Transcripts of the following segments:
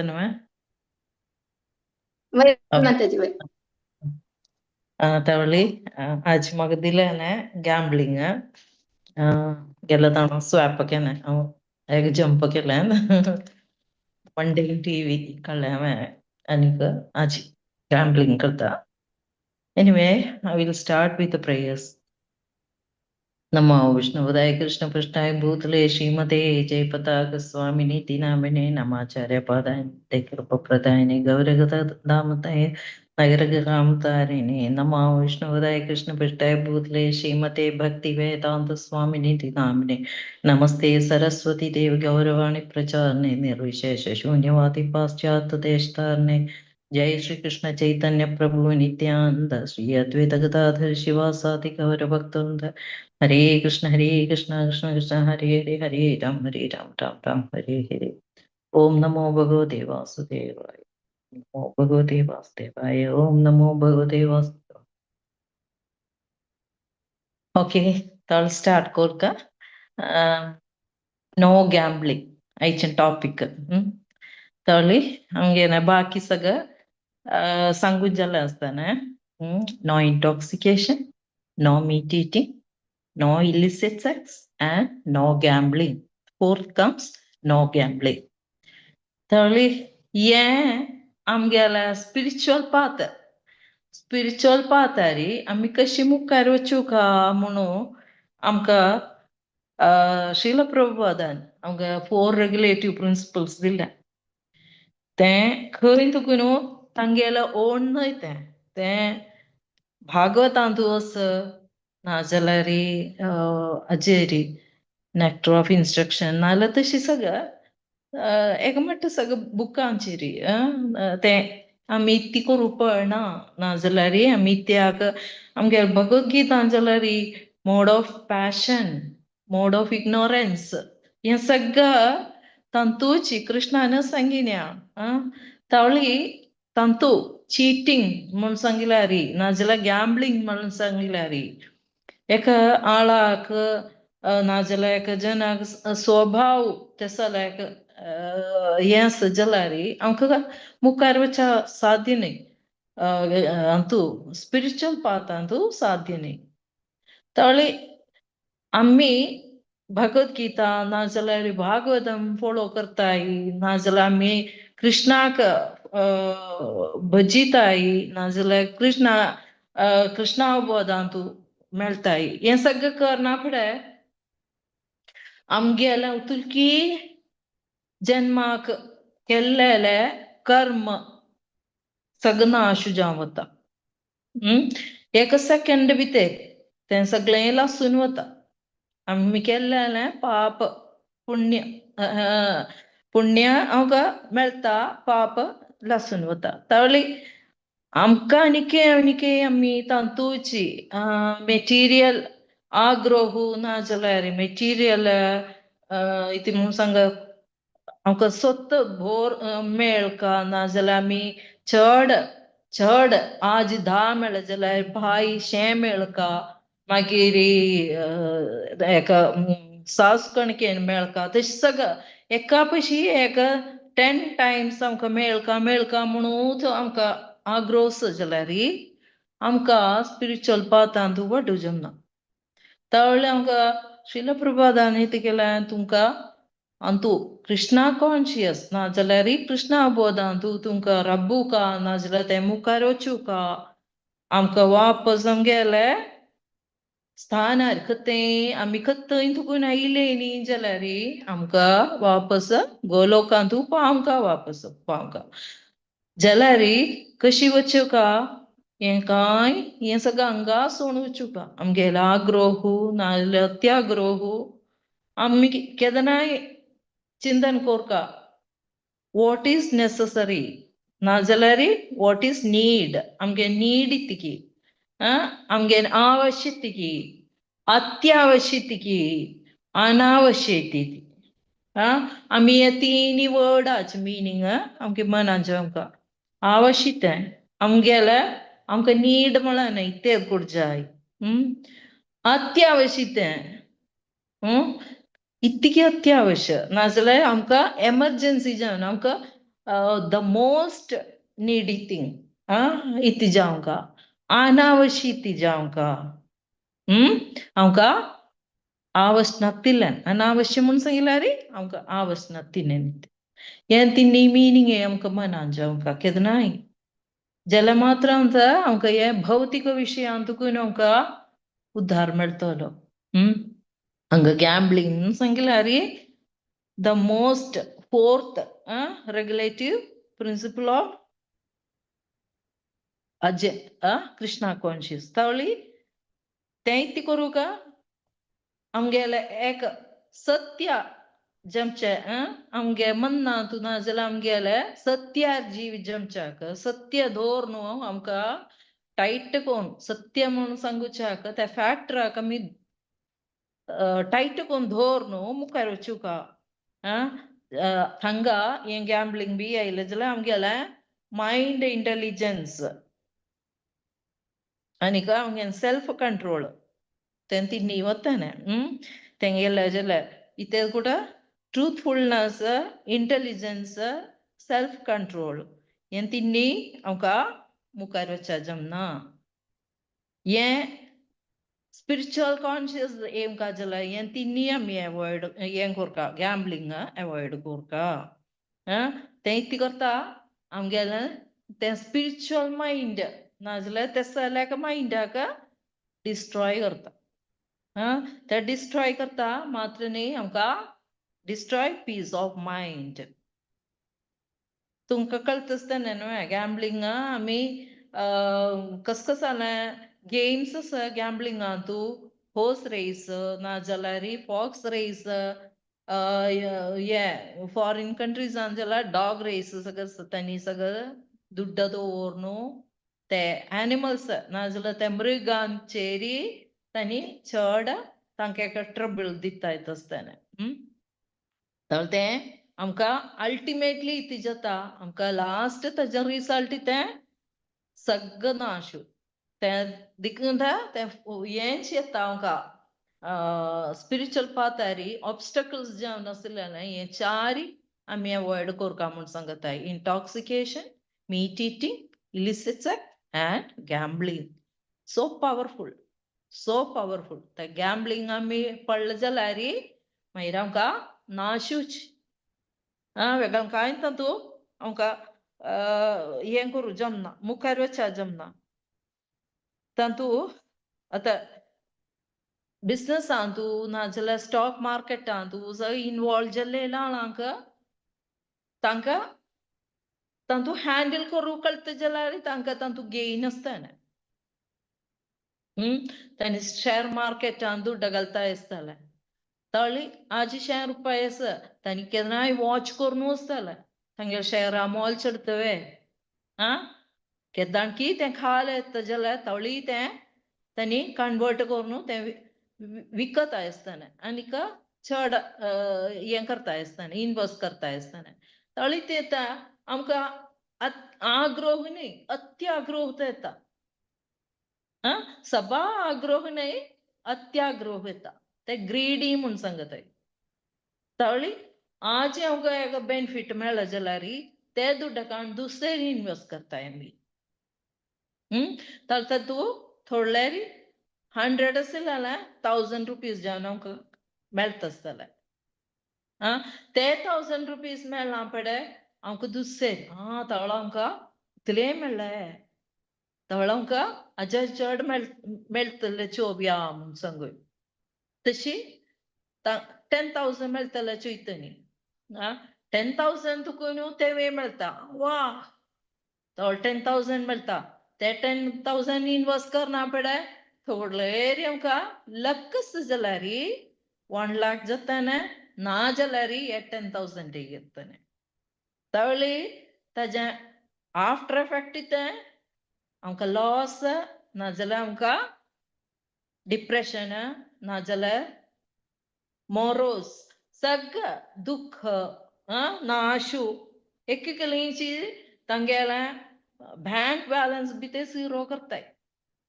न्हय? वय माताजी, वय. तवळी आज म्हाका दिलें गॅम्बलिंग. गेले जाण स्वॅप केलें हांव, एक जंप केलें. वन डे टीव्ही काडलें हांवें आनीक आज गॅम्बलिंग करता. Anyway, I will start with the prayers. नमो विष्णुपदाय कृष्ण पृष्ठाय भूतले श्रीमते जयपताक स्वामिनीति नामिने. नमाचार्य पादाय कृपप्रदायिने गौरगदामताय नगरग्रामतारिणे. नमो विष्णुपदाय कृष्ण पृष्ठाय भूतले श्रीमते भक्ति वेदांत स्वामिनीति नामिने. नमस्ते सरस्वती देव गौरवाणी प्रचारणे निर्विशेष शून्यवादी पाश्चात्य देशतारणे. जय श्री कृष्ण चैतन्य प्रभु नित्यानंद श्री अद्वैत गदाधर श्रीवासादि गौर भक्तवृंद. हरे कृष्ण हरे कृष्ण कृष्ण कृष्ण हरे हरे, हरे राम हरे राम राम राम हरे हरे. ओम नमो भगवते वासुदेवाय, नमो भगवते वासुदेवाय, ओम नमो भगवते वासुदेवाय. ओके, ताळ स्टार्ट कोरका. नो गॅम्बलिंग आयचें टॉपिक. तळी आमगेलें बाकी सगळं सांगून जालें आसतना. No intoxication, no meat eating, no illicit sex and no gambling. Fourth comes no gambling. तळी हें आमगेलें स्पिरिच्युअल पाथ. स्पिरिच्युअल पाथारी आमी कशी मुखार वचूं म्हणून आमकां श्रील प्रभुपादान आमकां फोर रेग्युलेटीव प्रिंसिपल्स दिल्या. तें खंय तुका न्हू तांगेलें ओन न्हय, तें तें भागवतांतू आसा, नाजाल्यार हाजेर नेक्टर ऑफ इन्स्ट्रक्शन, नाजाल्यार तशी सगळं एक म्हणटा सगळं बुकांचेर तें आमी ती करूंक पळना. नाजाल्यार आमी त्याक आमगे भगवत जाल्यार mode of passion, mode of ignorance, हें सगळं तांतूची कृष्णान सांगिन्या. तावळी तांतू चीटिंग म्हूण सांगिल्यार, नाजाल्यार गॅम्बलिंग म्हणून सांगिल्यार, एका आळाक नाजाल्यार एका जनाक स्वभाव तसो एक हें आसा जाल्यार आमकां मुखार वचपा साध्य न्हय. अंतू स्पिरिच्युअल पाथांतू साध्य न्हय. तावळी आमी भगवद्गीता नाजाल्यार भागवतम फोलो करताय, नाजाल्यार आमी कृष्णाक भजिताय, नाजाल्यार कृष्णा कृष्णावबोधांतू मेळटाय, हें सगळें करना फुडें आमगेलें उतुलकी जन्माक केल्लेले कर्म सगळं नाश जावन वता. एक सेकंड भितर तें सगळें लासून वता. आमी केल्लेलें पाप पुण्य, पुण्य आमकां मेळटा, पाप लासून वता. तावळी आमकां आनीक आनीक आमी तांतूची मेटिरियल आग्रोहू नाजाल्यार मेटिरियल इतें म्हणून सांग, आमकां स्वत भोर मेळका, नाजाल्यार आमी चड चड आज 10 मेळ्ळें जाल्यार भाय शें मेळका, मागीर एका सास कणकेन मेळका, तशें सगळं एका पशी एक 10 टायम्स आमकां मेळका मेळका म्हणून आमकां आग्रोस जाल्यार आमकां स्पिरिच्युअल पाथांत वाडूं जमना. तावळी आमकां श्रील प्रभुपादान कितें केलें, तुमकां अंतू कृष्णा कॉन्शियस नाजाल्यार कृष्णा बोधांतू तुमकां रब्बुका, नाजाल्यार तें मुखार वचुका, आमकां वापस आमगेले स्थानार खंय आमी खंय थकून आयले न्ही जाल्यार आमकां वापस गोलोकांतू पावंका, वापस पावंका जाल्यार कशी वचुका, हें कांय हें सगळें हांगा सोडून वचुका. आमगेलो आग्रोहू नाजाल्यार अत्याग्रोहू आमी केदनाय चिंतन कोरका, what is necessary नाजाल्यार what is need. आमगे नीड इतकी, आमगे आवश्यक, अत्यावश्यक, अनावश्यक. आमी हे तिनी वर्डाचे मिनींग आमगे मनाचे आमकां आवश्यक आमगेले आमकां नीड म्हळ्यार न्हय इतलें करूंक जाय. अत्यावश्यक इतकी अत्यावश्यक, नाजाल्यार आमकां एमर्जन्सी जावन आमकां The most needy thing इति जावंका अनावश्य इति जावंका आमकां आवश्य तिल्ल्यान अनावश्य म्हूण सांगिल्यार आमकां आवश्य तिन्नेन हें तिन्नी मिनींग आमकां मनान जावंका केदनाय जाल्यार मात्र आमकां आमकां हे भौतीक विशयांतूय आमकां उद्धार मेळटलो. हांगा गॅम्बलिंग सांगिल्यार the most fourth regulative principle of Ajay Krishna conscious. तावळी तें कितें करूं आमगेलें एक सत्य जमचें आमगे मन्नांतू नाजाल्यार आमगेलें सत्यार जीव जमच्याक सत्य दवर न्हू आमकां टायट कोन्न सत्य म्हूण सांगुच्याक त्या फॅक्टराक आमी टायट कोन्न दवर न्हू मुखार वचुका. हांगा हें गॅम्बलिंग बी आयलें जाल्यार आमगेलें मायंड इंटेलिजन्स आनीक आमगे सेल्फ कंट्रोल तें तिन्नी वताने तेंगेलें जाल्यार इतें ಕೂಡ ट्रूथफुलनेस, इंटेलिजन्स, सेल्फ कंट्रोल हें तिन्नी आमकां मुखार वचपा जमना. हें स्पिरिच्युअल कॉन्शियस आमकां जाल्यार हें तिन्नी आमी एवॉयड हें करता, गॅम्बलिंग एवॉयड करता. तें कितें करता आमगेलें तें स्पिरिच्युअल मायंड नाजाल्यार तें सगळ्याक मायंडाक डिस्ट्रॉय करता. तें डिस्ट्रॉय करता मात्र न्ही आमकां डिस्ट्रॉय पीस ऑफ मायंड. तुमकां कळटा आसतलें न्हू गॅम्बलिंग आमी कस कस जालें गेम्स आसा गॅम्बलिंगांतू हॉर्स रेस नाजाल्यार फॉक्स रेस हे फॉरेन कंट्रीजान जाल्यार डॉग रेस सगळें आसता. तांणी सगळें दुड्ड दवर न्हू ते एनिमल्स नाजाल्यार ते मृगांचेर तांणी चड तांकां ट्रबल दिता आसतना. तर तें आमकां अल्टिमेटली कितें जाता आमकां लास्ट ताजें रिजल्ट तें सगळें नाश. तें देखून तें हेंच येता आमकां स्पिरिच्युअल पाथार ऑब्स्टकल्स जावन आसलेले हे चारी आमी अवॉयड करता म्हूण सांगताय. Intoxication, meat eating, illicit sex and gambling. So powerful, so powerful. ते गॅम्बलिंग आमी पडले जाल्यार मागीर आमकां नाशूच. वेगळें कांय तातूंत आमकां हें करूं जमना, मुखार वचपा जमना. तातूंत आतां बिजनसांतू नाजाल्यार स्टॉक मार्केटांतू सगळें इनवॉल्व जाल्ले जाणांक तांकां तातूंत हँडल करूंक कळटा जाल्यार तांकां तातूंत गेन आसताना. तांणी शेअर मार्केटान दुड्ड घालता आसताले. ताळी आजी 100 रुपया आसा तांणी केन्नाय वॉच करून आसताले तांगेले शेअरा मोल चडतवे. आं केदाणकी तें खाल येता जाल्यार तळी तें तांणी कन्वर्ट करून तें विकत आसतना आनीक चड हें करता आसतना इनवेस्ट करता आसतना तळी ते येता आमकां आग्रोह न्ही अत्याग्रोह येता. आं सभा आग्रोह न्हय अत्याग्रोह येता. ते ग्रीडी म्हूण सांगताय. तळी आज आमकां एक बेनिफीट मेळ्ळा जाल्यार ते दुड्डाक दुसरे इनवेस्ट करताय आमी. तर तूं थोडले 100 आसले जाल्यार 1000 रुपीज जावन आमकां मेळटा आसतले. आं ते 1000 रुपीज मेळ्ळा पडे आमकां दुसरे आं तवळ आमकां इतले मेळ्ळे तवळ आमकां हाज्या चड मेळटले चोवया म्हूण सांगूय. तशी 10,000 मेळटले चोयता न्ही. आं 10,000 तुका न्हू तें मेळटा वा तवळ 10,000 मेळटा ते 10,000 इनवेस्ट करना पडे थोडले आमकां लक आसता जाल्यार 1 लाख जाताना ना जाल्यार हे 10,000 येतले. तवळी ताजें आफ्टर इफेक्ट तें आमकां लॉस नाजाल्यार आमकां डिप्रेशन नाजाल्यार मोरोस सगळें दुख्ख नाशू एक एकलींची तांगेलें बँक बॅलन्स बी ते झिरो करताय.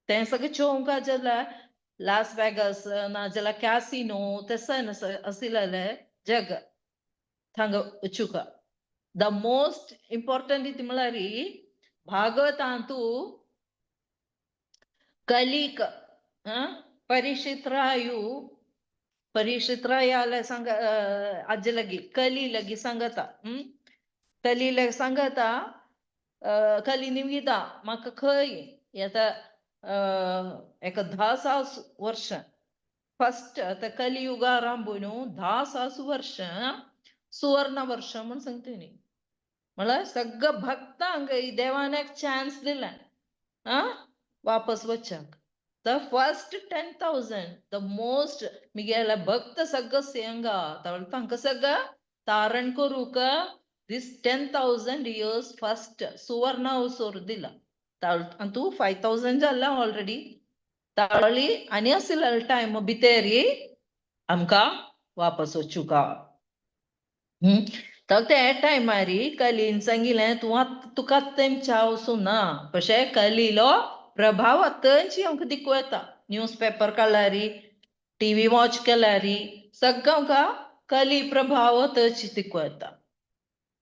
तें सगळें चोवंक जाल्यार लास वेगस नाजाल्यार कॅसिनो तशें आशिल्लें जग थंगा वचुका. The most important इति म्हळ्यार भागवतांतु कलीक परीक्षित रायु परीक्षित रायाला सांग आजी लगी कली लगी सांगता, कली लगी सांगता, कली निवगिता म्हाका खंय येता एका 10,000 वर्ष फस्ट आतां कलियुगा आरंभ न्हू 10,000 वर्ष सुवर्ण वर्ष म्हूण सांगता न्ही. म्हळ्यार सगळं भक्तांक देवान एक चान्स दिला आं वापस वच्चाक. The first 10,000 the most मिगेले भक्त सगळं सेंगा तांकां सगळं तारण करूंक this 10,000 years first सुवर्ण अवसर दिला. अंतू 5,000 जाला ऑलरेडी. तावळी आनी आशिल्लो टायम भितरी आमकां वापस वचूंक. तर त्या टायमारी कलीन सांगिलें तूं आतां तुका तेंच्या वचूं ना, पशे कलीलो प्रभाव आतांची आमकां दिकू येता. न्यूज पेपर काडल्यारी, टीव्ही वॉच केल्यारी सगळं आमकां कली प्रभाव आतांची दिकू येता.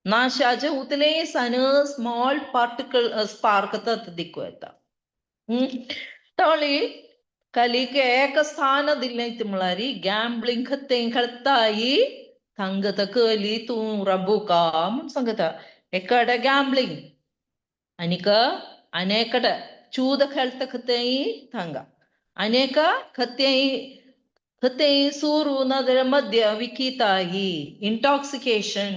नाशाचे उतले सान स्मॉल पार्टिकल स्पार्क तत दिकू येता. तावळी कलीक एक स्थान दिलें ती म्हळ्यार गॅम्बलिंग खतें खेळताई सांगता कली तूं राबूका म्हूण सांगता. एकडे गॅम्बलिंग आनीक अनेकड चूद खेळता खतेंय थांगा अनेक खतेंय खतेंय सूरू नाजाल्यार मद्य विकिताई इंटॉक्सिकेशन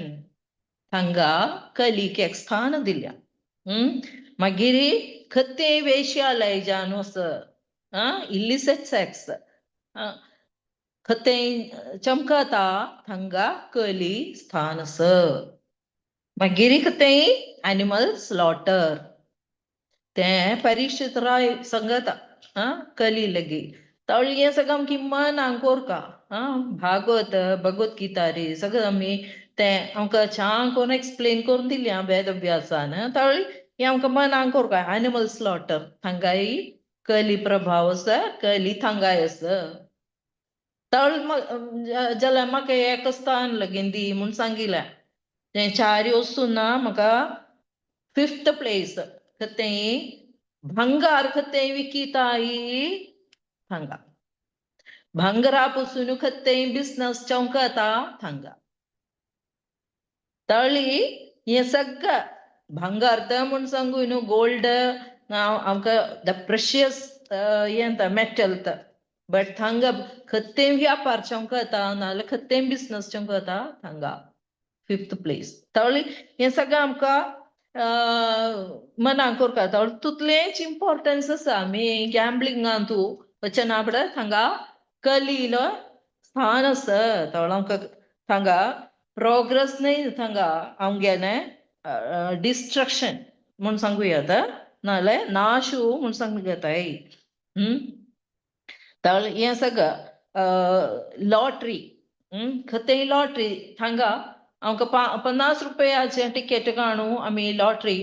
हांगा कलीक एक स्थान दिल्या. मागीर खतें वेश्यालय जावन आस इलिसिट सेक्स खतें चमकता हांगा कली स्थान आस. मागीर खतें एनिमल स्लॉटर तें परीक्षित राय सांगता कली लगी. तावळी हें सगळें आमकां मनाक कोरका भागवत भगवत गीता रे सगळें आमी तें आमकां छान करून एक्सप्लेन करून दिलें वेदव्यासान. तावळी हें आमकां मनाक कोरका एनिमल स्लॉटर हांगाय कली प्रभाव आसा, कली थांगाय आसा. तावळी जाल्यार म्हाका एक स्थान लगीन दी म्हूण सांगिलें. तें चारी वचून ना म्हाका फिफ्थ प्लेस खतें भांगार खतें विकिताई थांगा भांगरा पसून खतें बिजनस चमकता थांगा. तावळी हें सगळें भांगार तर म्हूण सांगू न्हू गोल्ड आमकां the precious हें मेटल तर बट थांगा खतें व्यापार चमकता नाजाल्यार खतें बिजनस चमकता थांगा फिफ्थ प्लेस. तावळी हें सगळें आमकां मनाक कोरका. तावळी तितलेंच इम्पोर्टन्स आसा आमी गॅम्बलिंगांतू वचना फुडें थांगा कलीलो स्थान आसा. तावळ आमकां थांगा प्रोग्रेस न्हय थांगा आमगेलें डिस्ट्रक्शन म्हूण सांगू येता नाजाल्यार नाशू म्हूण सांगू येता. तावळ हें सगळें लॉटरी खतेंय लॉटरी थांगा आमकां 50 रुपयाचें टिकेट काडून आमी लॉटरी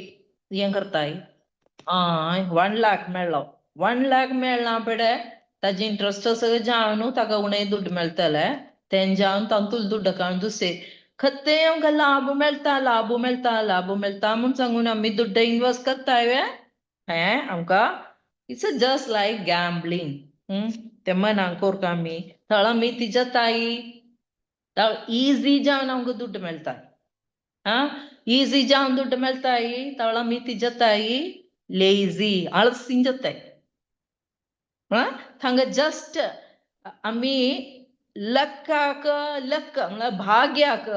हें करताय. आं 1 लाख मेळ्ळो, 1 लाख मेळ्ळा पडे ताजे इंट्रस्ट सगळें जावन न्हू ताका उणें दुड्ड मेळटले तें जावन तातूंत दुड्ड काडून दुसरे खतें आमकां लाभ मेळटा लाभ मेळटा लाभ मेळटा म्हूण सांगून आमी दुड्ड इनवेस्ट करताय हें आमकां it's just like gambling. तें मनाक कोरका आमी थळ आमी तिच्या ताई इजी जावन आमकां दुड्ड मेळटा. आं इजी जावन दुड्ड मेळटाय तळ आमी तिच्या ताई लेजी आळसीन जाताय. थांगा जस्ट आमी लक्काक लक्क म्हळ्यार भाग्याक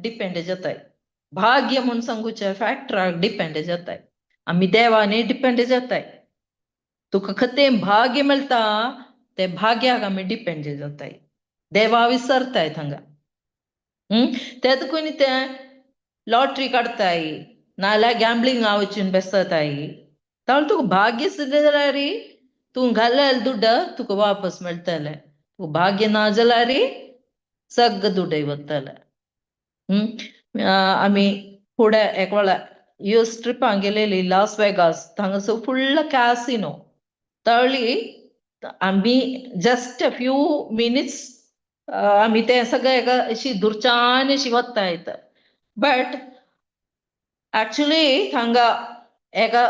डिपेंड जाताय. भाग्य म्हूण सांगूचें फॅक्टराक डिपेंड जाताय. आमी देवानी डिपेंड जाताय. तुका खतें भाग्य मेळटा ते भाग्याक आमी डिपेंड जाताय. देवा विसरताय थांगा. तें कोणी तें लॉटरी काडताय नाजाल्यार गॅम्बलिंगा वचून बेसताय. तावळ तुका भाग्य सुद्दां जाल्यार तूं घाल्ले दुड्ड तुका वापस मेळटलें. तुका भाग्य ना जाल्यार सगळें दुड्ड वतलें. आमी फुडें एक वेळा यूएस ट्रिपाक गेलेली लास वेगास थांगासर फुल्ल कॅसिनो. तळी आमी जस्ट फ्यू मिनिट्स आमी ते सगळे एका अशी दूरच्यान अशी वता येता बट ऍक्च्युली थांगा एका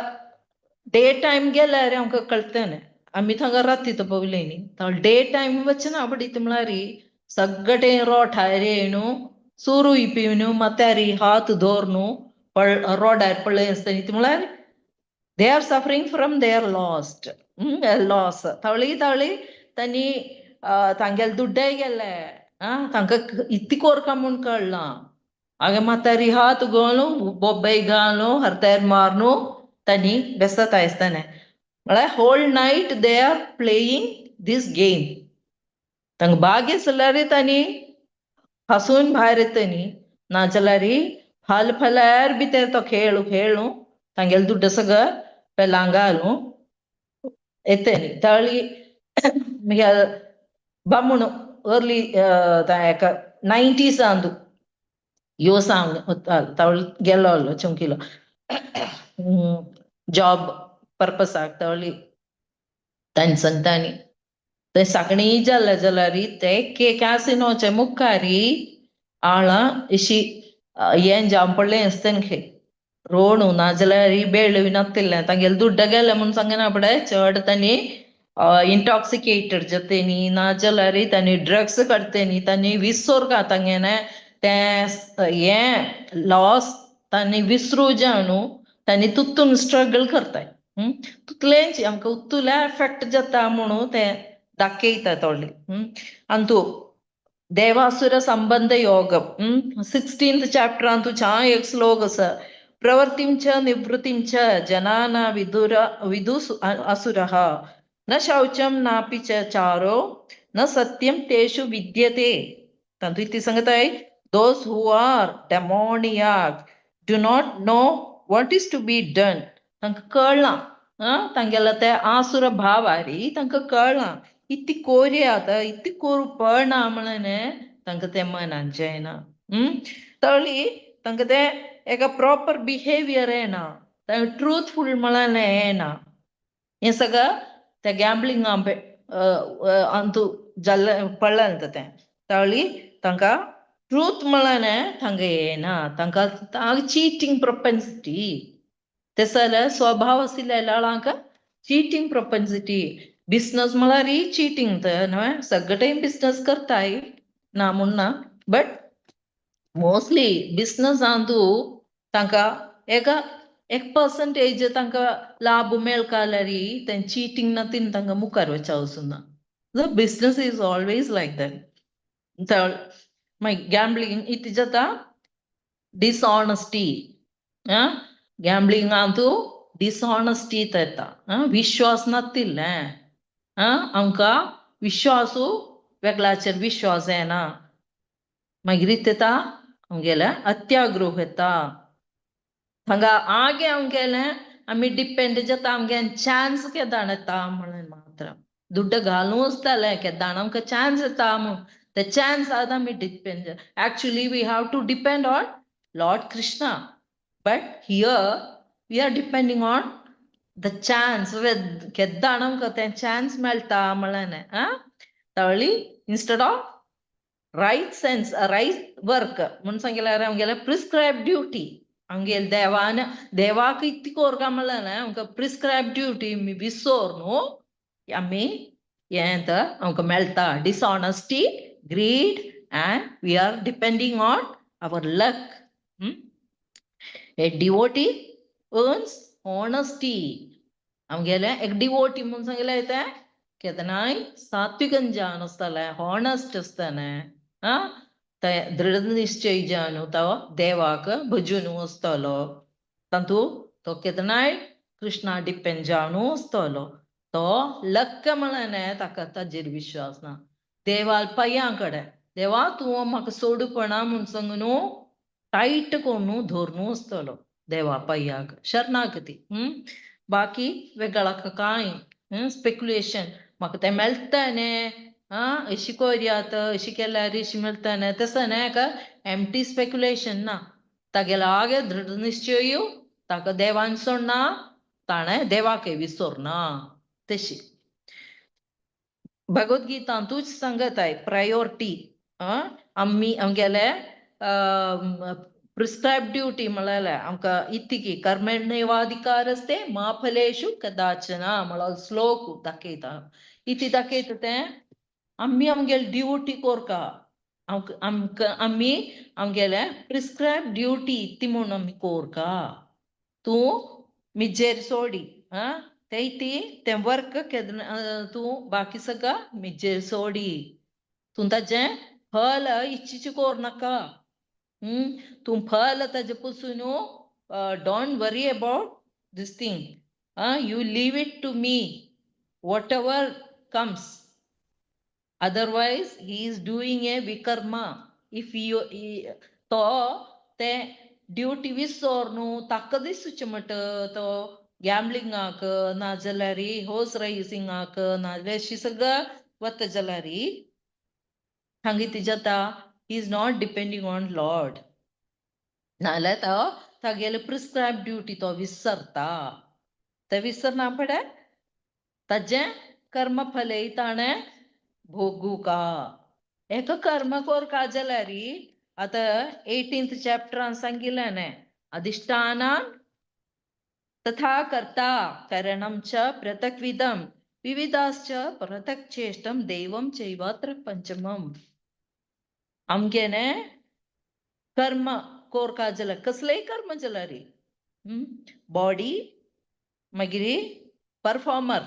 डे टायम गेल्यार आमकां कळटलें. आमी थांगा राती तर पावले न्ही. डे टायम वचना पडित म्हळ्यार सगळे रोठार येयनु सुरूय पिवन माथ्यार हात दवरून रोडार पडले आसता ती म्हळ्यार they are suffering from their lost loss. तवळी तवळी तांणी तांगेले दुड्डय गेले. आं, तांकां इत्ती कोरका म्हूण कळ्ळां. हांगा म्हातारी हात घालून बोब्बय घालून हरत्यार मारून तांणी बेसत आसताने. म्हळ्यार whole night they are playing this game. तांकां भाग्य आसल्यार तांणी हसून भायर येता न्ही, नाजाल्यार फाल फाल्यार बी ते तो खेळ खेळून तांगेले दुड्ड सगळं पेलां घालून येता न्ही. तळी मागीर बामूण अर्ली एका 90s यो सांग तवळ गेल्लो चुंकिलो जॉब पर्पसाक. तवळी तांचे सांगतानी ते साकणी जाले जाल्यार ते कॅसिनोचे मुखारी आळां अशी हें जावन पडलें आसता खे रोणू नाजाल्यार बेळ नातिल्लें तांगेले दुड्ड गेले म्हूण सांगना पडे चड तांणी इंटॉक्सिकेटेड जाता नाजाल्यार तांणी ड्रग्स काडटा न्ही, तांणी विसोर तांगेले तें हें लॉस तांणी विसरू जावन तांणी तुतून स्ट्रगल करताय. तितलेंच आमकां उत्तुले एफेक्ट जाता म्हणून तें दाखयता थोडे. आनी तूं देवासुर संबंध योग 16th चॅप्टरान तूं छान एक श्लोक आसा. प्रवृत्तिं च निवृत्तिं च जनाना विदुर विदु असुरः न शौचं नापि च चारो न सत्यं तेषु विद्यते. तांतू इतली सांगताय, those who are demoniac do not know what is to be done. तांकां कळ्ळां. आं, तांगेलो ते आसुर भाव आरी तांकां कळ्ळां इत्ती कोरया आतां इत्ती कोरू पळना म्हणलें तांकां तें मनान जायना. तळी तांकां तें एका प्रॉपर बिहेवियर येना, ट्रूथफूल म्हणलें येना. हें सगळं त्या गॅम्बलिंग अंतू जाल्लें पडलें तें. तळी तांकां ट्रूथ म्हणलें तांकां येना. तांकां चिटींग प्रोपेन्सिटी तें स्वभाव आशिल्ल्या लोकांक चिटींग प्रोपेन्सिटी. बिझनस म्हळ्यार चिटींग तर न्हय, सगळे टायम बिझनस करताय ना म्हूण ना, बट मोस्टली बिझनसांतू तांकां एका एक पर्संटेज तांकां लाभ मेळका जाल्यार तें चिटींग ना तीन तांकां मुखार वचपा वचूना. The business is always like that. मागीर गॅम्बलिंग इतलें जाता डिसऑनेस्टी. गॅम्बलिंगांतू डिसऑनेस्टी येता, विश्वास नातिल्लें. आमकां विश्वासू वेगळाचेर विश्वास येना. मागीर येता आमगेलें अत्याग्रह येता. हांगा आगे आमगेलें आमी डिपेंड जाता आमगे चान्स केदाण येता म्हणून मात्र दुड्ड घालूं आसतालें केदाण आमकां चान्स येता म्हूण ते चान्स आतां आमी depend. Actually we have to depend on Lord Krishna, but here we are depending on the chance. केदाण आमकां तें चान्स मेळटा म्हणलें. आं, तळी instead of right sense, right work म्हूण सांगल्यार आमगेलें प्रिस्क्रायब ड्युटी आमगेले देवान देवाक इतली कोरका म्हणलें आमकां प्रिस्क्रायब ड्युटी विसोर न्हू आमी हें तर आमकां मेळटा dishonesty, greed, and we are depending on our luck. A devotee earns honesty. आमगेलें एक डिवोटी म्हूण सांगलें तें केदनाय सात्विकन जावन आसतलें, हॉनेस्ट आसतलें. आं, तें दृढ निश्चय जावन तो देवाक भजून आसतलो. तातूंत तो केदनाय कृष्णा डिपेंड जावन आसतलो. तो लक्क म्हणलें ताका ताजेर विश्वास ना. देवाल पांयां कडेन देवा तूं म्हाका सोडपणा म्हूण सांग न्हू टायट कोरून धरून आसतलो देवा पांयाक शरणागती. बाकी वेगळाक कांय स्पेक्युलेशन म्हाका तें मेळटलें. आं, अशी कोरयात अशी केल्यार अशी मेळटलें तशें न्हय एका एम्प्टी स्पेक्युलेशन ना. तागेलो आगे दृढ निश्चय ताका देवान सोडना, ताणें देवाकय विसरना. तशीभगवद्गीतांतूच सांगताय प्रायोरिटी. आमी आमगेले प्रिस्क्रायब ड्युटी म्हळ्यार आमकां इतकी कर्मण्येवाधिकारस्ते मा फलेषु कदाचन म्हळो श्लोक दाखयता. इती दाखयता तें आमी आमगेले ड्युटी कोरका, आमकां आमी आमगेले प्रिस्क्रायब ड्युटी ती म्हूण आमी कोरका. तूं मिजेर सोडी, आं, ते ती तें वर्क केन्ना तूं बाकी सगळं मिजेर सोडी, तूं ताजें फल इच्छिची कोर नाका. तूं फल ताजे पसून don't worry about this thing, you leave it to me, whatever comes. Otherwise he is doing a vikarma. If you तो ते ड्युटी विसर न्हू, ताका दिसूचें म्हणटा तो गॅम्बलिंगाक नाजाल्यार हॉर्स रेसिंगाक नाजाल्यार अशी सगळं वता जाल्यार हांगा कितें जाता, he is not depending on Lord. नाजाल्यार तो तागेले प्रिस्क्रायब ड्युटी तो विसरता. ते विसरना फुडें ताजें कर्मफलय ताणें भोगूका. एका कर्म कोरका जाल्यार आतां 18th चॅप्टरान सांगिल्लें न्ही, अधिष्ठानान तथा कर्ता करणं च पृथक्विदं विविधाश्च पृथक् चेष्टं दैवं चैवात्र पंचमम्. आमगेलें कर्म कोरका जाल्यार कसलेंय कर्म जाल्यार बॉडी, मागीर परफॉर्मर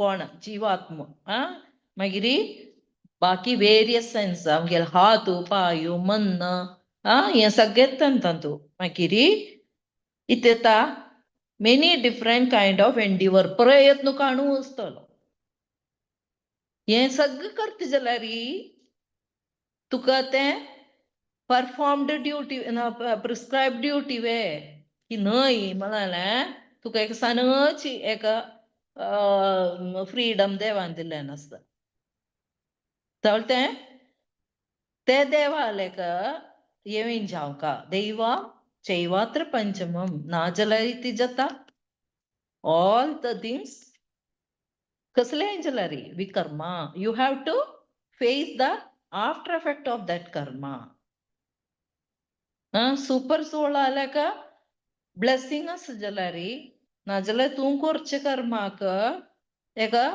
कोण, जिवात्म, आं, मागीर बाकी वेरियस सेन्स आमगेले हात पांय मन, आं, हें सगळें तातूंत. मागीर कितें येता, many different kind of endeavour, प्रयत्न काणू आसतलो. हें सगळें करता जाल्यार तुका तें परफॉर्म्ड ड्युटी, प्रिस्क्रायब ड्युटी वे की न्हय म्हळ्यार तुका एक सानची एक फ्रीडम देवान दिल्लें नासता. तें ते देवालेक येवन जावका, दैवा चैवात्र पंचमम, नाजाल्यार ती जाता ऑल the things कसलेंय जाल्यार विकर्मा. You have to face the after effect of that karma. Super soul आल्याक ब्लेसिंग आसा जाल्यार, नाजाल्यार तूं करचें कर्माक तेका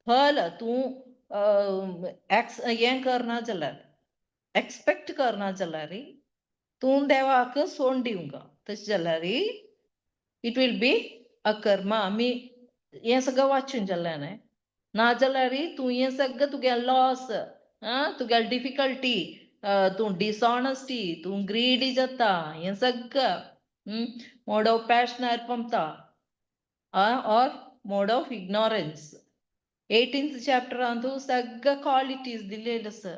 फल तूं हें करना जाल्यार, एक्सपेक्ट करना जाल्यार, तूं देवाक सोड दिवंक तशें जाल्यार it will be अकर्मा. आमी हें सगळें वाचून जालें न्ही. नाजाल्यार तूं हें सगळें तुगे लॉस, आं, तुगे डिफिकल्टी, तूं डिसऑनेस्टी, तूं ग्रीडी जाता, हें सगळें मोड ऑफ पॅशनार पंपता or mode of ignorance. 18th चॅप्टरांतू सगळे क्वालिटीज दिलेले आसा.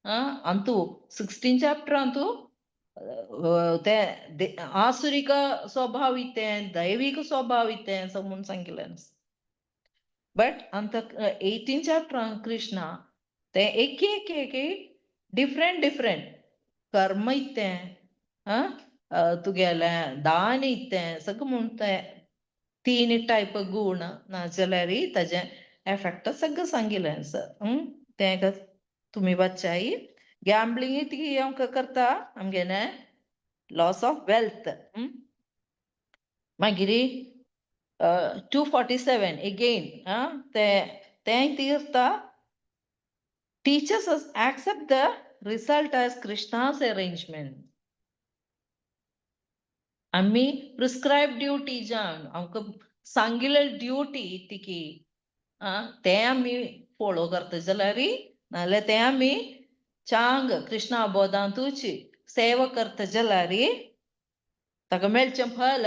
आं, अंतू 16 चॅप्टरांतू ते आसुरिक स्वभाव इतें, दैविक स्वभाव इतें असं म्हणून सांगिल्लें आसा. बट अंत 18 चॅप्टरान कृष्णा ते एक एक एक डिफरंट डिफरंट कर्म इतें, आं, तुगेलें दान इतें सगळें म्हूण ते तीन टायप गुण नाजाल्यार ताजें एफेक्ट सगळें सांगिल्लें आसा. तें तुमी वाचाय. गॅम्बलिंग ती आमकां करता आमगेलें लॉस ऑफ वेल्थ. मागीर 247 एगेन तें तें कितें करता, teaches us accept the result as Krishna's arrangement. आमी प्रिस्क्रायब ड्युटी जावन आमकां सांगिल्ले ड्युटी तिकी, आं, तें आमी फोलो करता जाल्यार, नाजाल्यार तें आमी चांग कृष्णा बोधांतूच सेवा करता जाल्यार ताका मेळचें फल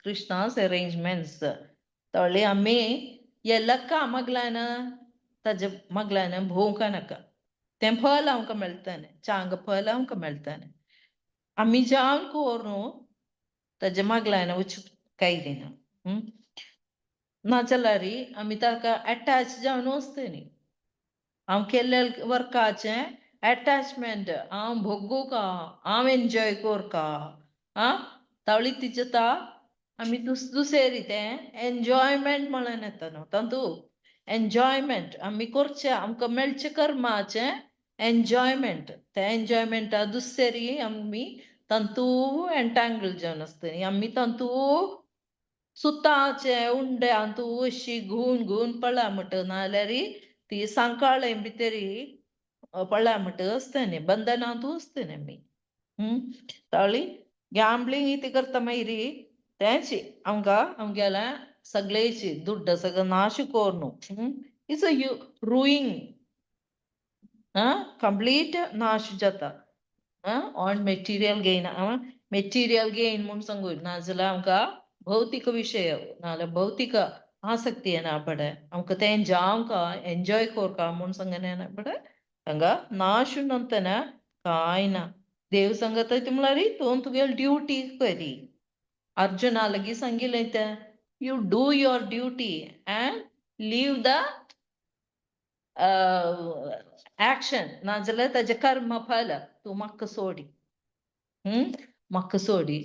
कृष्णास अरेंजमेंट्स. तळ्ळे आमी हे मगल्यान ताजे मगल्यान भोंवक नाका, तें फल आमकां मेळटलें, चांग फल आमकां मेळटलें. आमी जावन कोर न्हू ताजे मगल्यान वचूंक काय दिना. नाजाल्यार आमी ताका एटॅच जावन वचतलीं. हांव केल्ले वर्काचें एटॅचमेंट, हांव भोगूका, हांव एन्जॉय कोरका, आं, तावळी तिजेता आमी दुसरे तें एन्जॉयमेंट म्हणून येता न्हू तातूंत एन्जॉयमेंट आमी करचें, आमकां मेळचें कर्माचें एन्जॉयमेंट, तें एन्जॉयमेंटा दुसरी आमी तांतू एंटांगल जावन आसतली आमी तांतू सुताचे उंडे अंतू अशी घुवन घुवन पळ्ळा म्हट नाजाल्यार ती सांकाळे भितरी पळ्ळा म्हट आसतनी बंधनांतू आसतनी आमी. ताळी ग्याम्बलिंग इति करता मागीर तेंच आमकां आमगेल्या सगळेची दुड्ड सगळो नाश कोरनु. It's a ruin, complete नाश जाता on material gain. Material gain म्हूण सांगू नाजाल्यार आमकां भौतिक विशय नाजाल्यार भौतिक आसक्ती येना पडे आमकां तें जावंका एन्जॉय कोरका म्हूण सांगना येना पडे हांगा नाश नंतना कांय ना. देव सांगता ती म्हळ्यार तूं तुगेली ड्युटी करी. अर्जुना लागीं सांगिल्लें तें, you do your duty and leave the action, नाजाल्यार ताजें कर्म फल तूं म्हाका सोडी, म्हाका सोडी.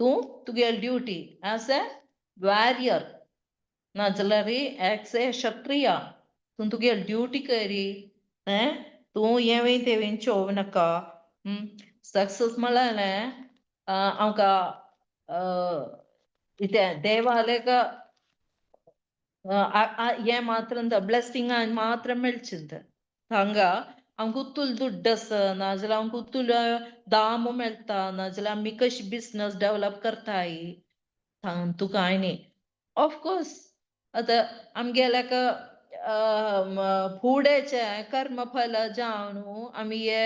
तूं तुगेली ड्युटी एज ए वॉरियर नाजाल्यार एज ए क्षत्रिया तूं तुगेली ड्युटी करी. तूं हें तें चोव नाका. सक्सेस म्हळ्यार आमकां इतें देवालेक हें मात्र ब्लेसिंग मात्र मेळचें. हांगा आमकां उतूल दुड्ड आसा नाजाल्यार आमकां उतूल दामो मेळटा नाजाल्यार आमी कशी बिजनस डेवलप करताय तांतू कांय न्ही. ऑफकोर्स आतां आमगेल्याक फुडेचें कर्मफल जावन आमी हे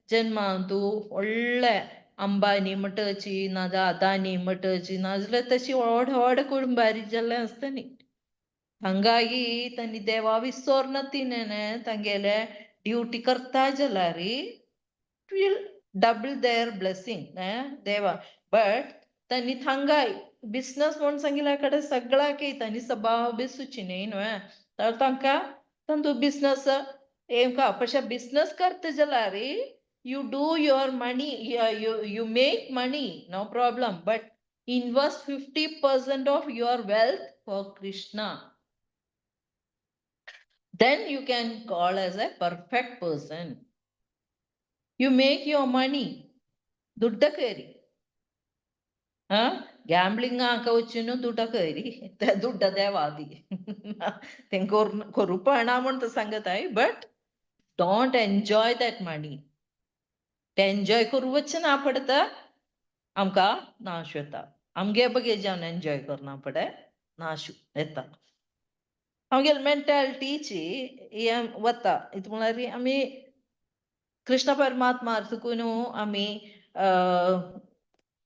जन्मांतू व्हडले अंबानी म्हणटाची नाजाल्यार अदानी म्हणटाची नाजाल्यार तशी व्हड व्हड कुटुंबारी जाल्ले आसता न्ही. हांगागी तांणी देवा विसोरना तिणें तांगेले ड्युटी करता जाल्यार will double there blessing देवा. बट तांणी थांगाय बिजनस म्हूण सांगिल्ल्या कडेन सगळ्याक तांणी सभाव बी सुची न्ही न्हय तर तांकां तांतू बिजनस हेंका पशे बिजनस करता जाल्यार you do your money, you make money, no problem, but invest 50% of your wealth for Krishna, then you can call as a perfect person. You make your money, ದುಡ್ಡ ಕೇರಿ ಗ್ಯಾಂಬ್ಲಿಂಗ್ ಹಾಕ ವಚ್ಚುನು ದುಡ್ಡ ಕೇರಿ ದುಡ್ಡ ದೇವಾದಿ तेंका करूपणा म्हूण सांगताय, but don't enjoy that money. ते एन्जॉय करूं वचना ना पडता आमकां नाश येता. आमगे बगे जावन एन्जॉय करना पडे नाश येता. आमगेले मेंटालिटीची हें वता. हितू म्हळ्यार आमी कृष्ण परमात्मा चुकून आमी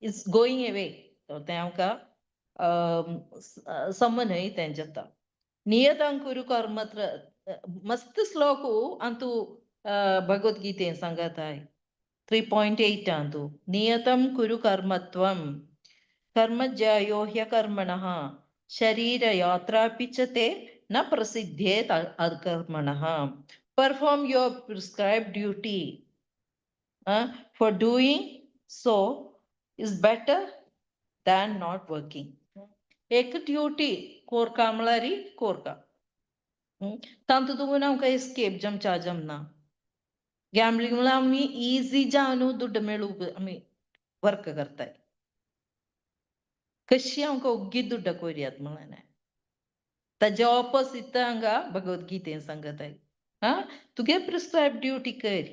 is going away. तें आमकां सम न्हय तें जाता. नियतं कुरु कर्म मस्त श्लोक अंतू भगवद्गीतेन सांगताय 3.8 अंतू नियतं कुरु कर्मत्वं कर्मज्यायो ह्यकर्मणः शरीर यात्रापि च ते न प्रसिद्ध्येत अकर्मणः. Perform your prescribed duty. For doing so is better than not working. एक ड्युटी कोरका म्हळ्यार कोरका. तांतू तुगून आमकां एस्केप जमच्या जमना. गॅम्बलिंग म्हळ्यार आमी इजी जावन दुड्ड मेळूंक आमी वर्क करताय. कशी आमकां ओग्गी दुड्ड कोरयात म्हळ्यार ताजे ऑपोसीट हांगा भगवद्गीतेन सांगताय. हा तुगे प्रिस्क्रायब ड्युटी कर,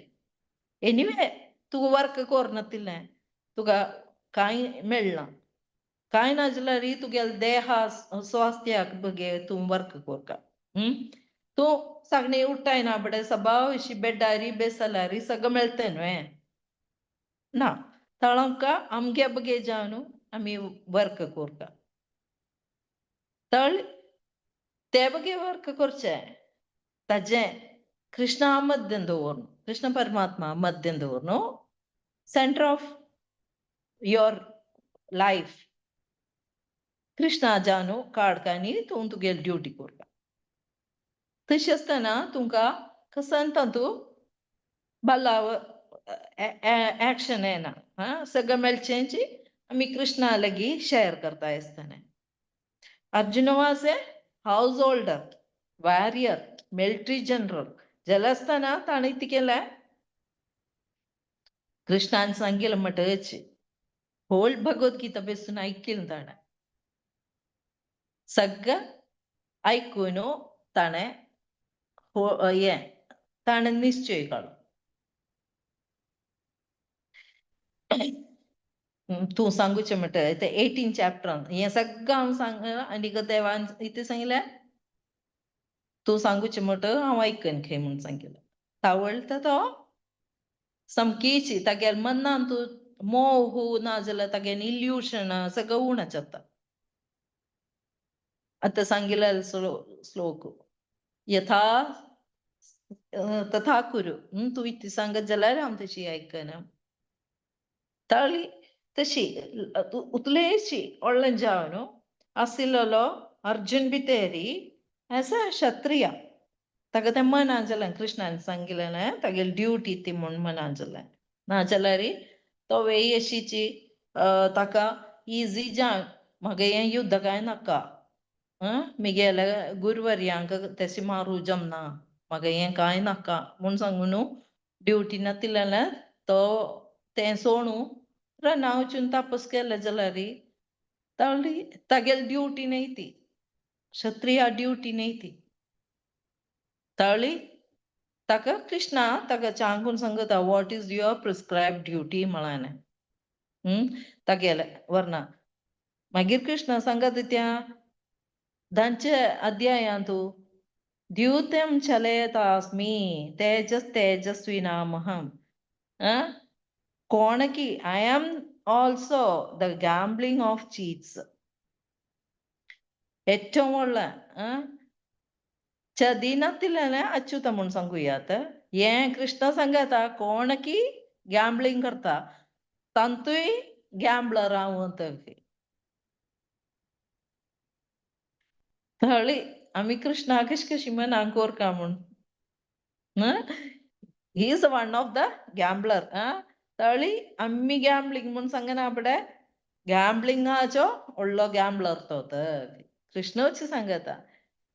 एनिवे तुका वर्क कोरनातिल्लें तुका कांय मेळना कांय ना जाल्यार तुगेले देहा स्वास्थ्याक बगे तूं वर्क कोरका. तूं सगळें उठ्ठाय बडे सबाव अशी बेडारी बेसलारी सगळें मेळटा न्हय ना तळंका आमगे बगे जावन आमी वर्क कोरका. तळ ते बगे वर्क करचें ताजें कृष्णा मध्यम दवरून, कृष्ण परमात्मा मध्यम दवरून centre of your life Krishna जावन काडका आनी तूं तुगेली ड्युटी करता. तशें आसतना तुमकां कसन तातूंत बलाव एक्शन येना. हा सगळें मेळचेंची आमी कृष्णा लागीं शेअर करता आसतना. Arjuna was a householder, warrior, military general जालें आसतना ताणें कितें केलें, कृष्णान सांगिल्लें म्हणटकच होल भगवद्गीता बेसून आयकिलें ताणें. सगळें आयकून ताणें हें ताणें निश्चय काडलो. तूं सांगूचें म्हणटा ते 18 चॅप्टरान हें सगळें हांव सांग आनी देवान इतें सांगलें, तूं सांगूचें म्हणटा हांव आयकन खंय म्हूण सांगिल्लें. तावळटा तो सामकीच तागेल्या मनान तूं मोह ना जाल्यार तागेलें इल्युशन सगळें उणें जाता. आतां सांगिल्लें श्लोक यथा तथा कुरू, तूं इतलें सांगत जाल्यार हांव तशी आयकना. ताळी तशी उतलेशी व्हडलें जावन आशिल्लो अर्जुन भितरी एज अ क्षत्रिय ताका तें मना जालें, कृष्णान सांगिल्लें तागेली ड्युटी ती म्हूण मना जालें. नाजाल्यार तो वेय अशीची ताका इजी जावन म्हाका हें युद्ध कांय नाका, मिगेल्या गुरुवर्यांक तशें मारूं जमना, म्हाका हें कांय नाका म्हूण सांगून ड्युटी नातिल्लें तो तें सोणू रानां वचून तापस केलें जाल्यार तावली तागेली ड्युटी न्हय ती, क्षत्रिया ड्युटी न्हय ती. तावली ताका कृष्णा ताका चांगून सांगता what is your prescribe duty म्हळ्यार तागेलें वर्णा. मागीर कृष्णा सांगता त्या धांचे अध्यायांतू द्यूतं चलयतास्मि तेजस तेजस्वी नामहं. कोणकी I am also the gambling of cheats. ഏറ്റവും ഉള്ള ചതിനത്തിലാണ് अच्युत म्हूण सांगूयात. हें कृष्ण सांगता कोणकी गॅम्बलिंग करता तांतूय गॅम्बलर हांव. तळी आमी कृष्णा कशी कशी मनाक कोरका म्हूण, he is one of the gambler. तळी आमी गॅम्बलिंग म्हूण सांगना आपडे गॅम्बलिंगाचो व्हडलो गॅम्बलर तो. कृष्णूच सांगता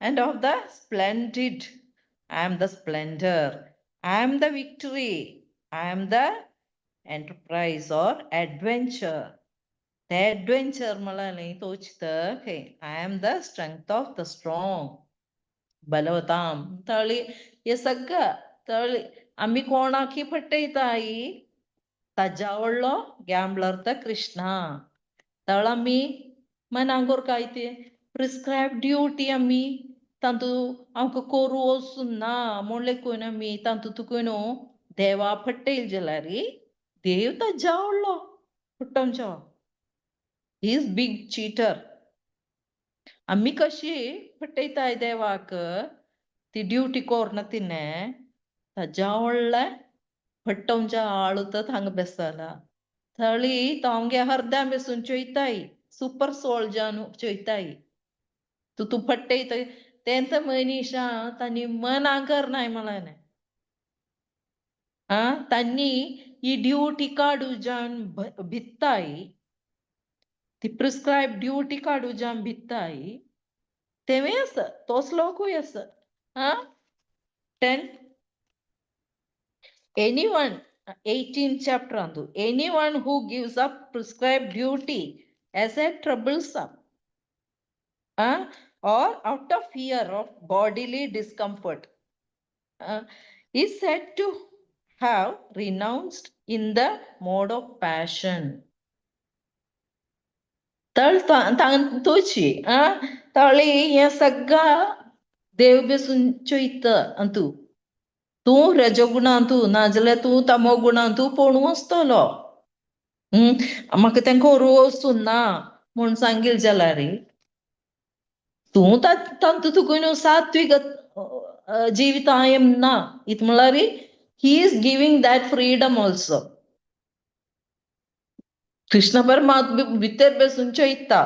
and of the splendid, I am the splendour, I am the victory, I am the enterprise or adventure. The adventure म्हळ्यार तोच तर I am the strength of the strong बलवताम. तळी हे सगळं तळी आमी कोणाकी फटयताय ताज्या व्हडलो गॅम्बलर तर कृष्णा. तळ आमी मनाक काय ते प्रिस्क्रायब ड्युटी आमी तांतू आमकां करूं वचून ना म्हूण लेखून आमी तांतू तुका न्हू देवा फटयल जाल्यार देव ताज्या व्हडलो फटोवचो. He is big cheater. आमी कशी फटयताय देवाक ती ड्युटी कोरना तिणें ताज्या व्हडलें फटोवच्या आळू तर हांगा बेसला. थळी तो आमगे हरद्या बेसून चोयताय, सुपर सोल जावन चोयताय. तूं तूं फटयताय तें तर मनीशां तांणी मना करनाय म्हळ्यार तांणी ही ड्युटी काडू जावन भित्ताय, ती प्रिस्क्रायब ड्युटी काडू जावन भित्ताय. तेंवूय आसा तो श्लोकूय आसा. 10 anyone 18 chapter andu anyone who gives up prescribed duty as a troublesome or out of fear of bodily discomfort is said to have renounced in the mode of passion. तळ तोची तळी हें सगळं देव बेसून चोयता अंतू तूं रजगुणांतू नाजाल्यार तूं तमोगुणांतू पळोवन आसतलो. म्हाका तें करूं वचून ना म्हूण सांगील जाल्यार तूं तांतू तुका न्हू सात्वीक जिवितायम ना. इत म्हळ्यार he is giving that freedom also. Krishna परमात्मा भितर बेसून चोयता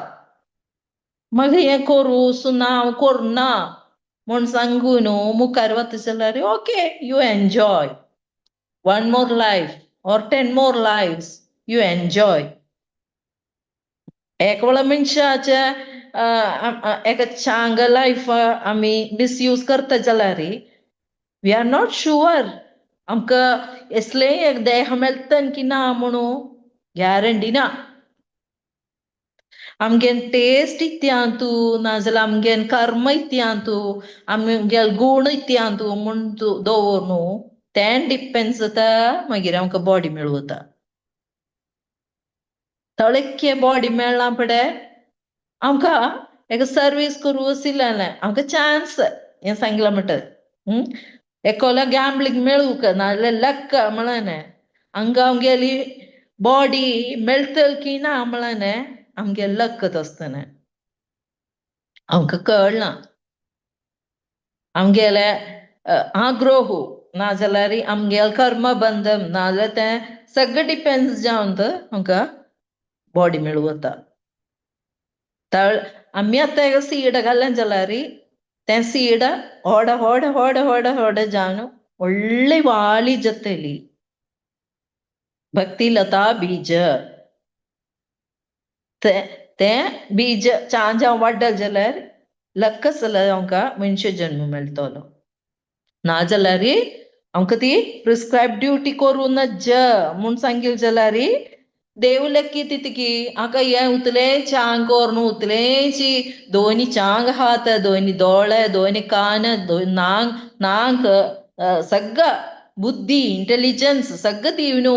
म्हाका हें करूं वचून ना, हांव करना म्हूण सांगू न्हू मुखार वता जाल्यार okay you enjoy one more life or 10 more lives you enjoy. एक वेळा मनशाच्या एका चांग लायफ आमी मिसयूज करता जाल्यार we are not sure आमकां असलें एक देह मेळटा की ना म्हणून गॅरंटी ना. आमगेन टेस्ट इत्यांतू नाजाल्यार आमगेन कर्म इत्यांतू आमगेल गुण इत्यांतू म्हूण दवर न्हू तें डिपेंड्स जाता मागीर आमकां बॉडी मेळवता. तळक्के बॉडी मेळ्ळा पडे आमकां एका सर्वीस करूं आशिल्लें आमकां चान्स हें सांगलां म्हणटा. एकोला गॅम्बलिंग मेळूंक नाजाल्यार लक म्हणलें हांगा आमगेली बॉडी मेळटली की ना म्हणलें आमगे लक आसतलें. आमकां कळना आमगेले आग्रोह नाजाल्यार आमगेल कर्म बंधन नाजाल्यार तें सगळें डिपेंड्स जावन आमकां बॉडी मेळवता. तळ आमी आतां एका सीड घालें जाल्यार तें सीड होड होड होड होड होड जावन व्हडली वाली जातली. भक्ती लता बीज तें बीज चांजा वाडल जाल्यार लक्कच जाल्यार आमकां मनश्य जन्म मेळटलो. नाजाल्यार आमकां ती प्रिस्क्रायब ड्युटी करूं नज म्हूण सांगिल्लें जाल्यार देव लेखी तितकी आमकां हें उतलें चांग कोरून उतलेंची दोनी चांग हात दोनी दोळे दोनी कान नांग नांक सगळं बुद्धी इंटेलिजन्स सगळं दिवन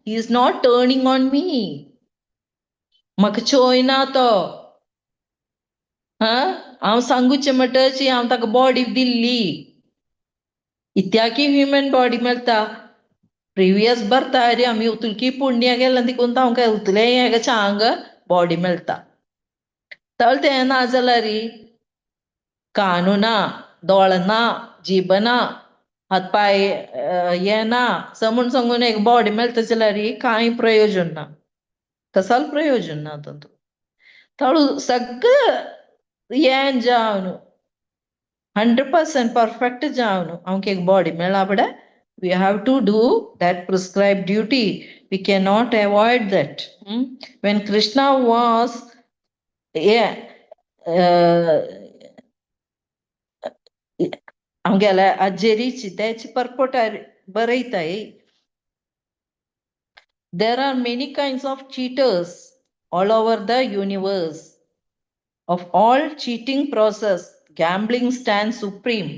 he is not turning on me. म्हाका चोयना तो. हा हांव सांगूचें म्हणटची हांव ताका बॉडी दिल्ली इत्याकी ह्युमन बॉडी मेळटा. प्रिवियस बर्तारी आमी उतुलकी पुण्य केलें देखून आमकां उतलें हेका चांग बॉडी मेळटा. तळ तें ना जाल्यार कानू ना दोळ ना जीब ना हात पांय हें ना म्हूण सांगून एक बॉडी मेळटा जाल्यार कांय प्रयोजन ना. कसाल प्रयोजन ना तातूंत. तळू सगळें हें जावन 100% परफेक्ट जावन आमकां एक बॉडी मेळ्ळा पळय we have to do that prescribed duty. We cannot avoid that. When Krishna was yeah, आमगेल्या आजेरीची त्याची परपोट बरयताय. There are many kinds of cheaters all over the universe. Of all cheating process, gambling stands supreme.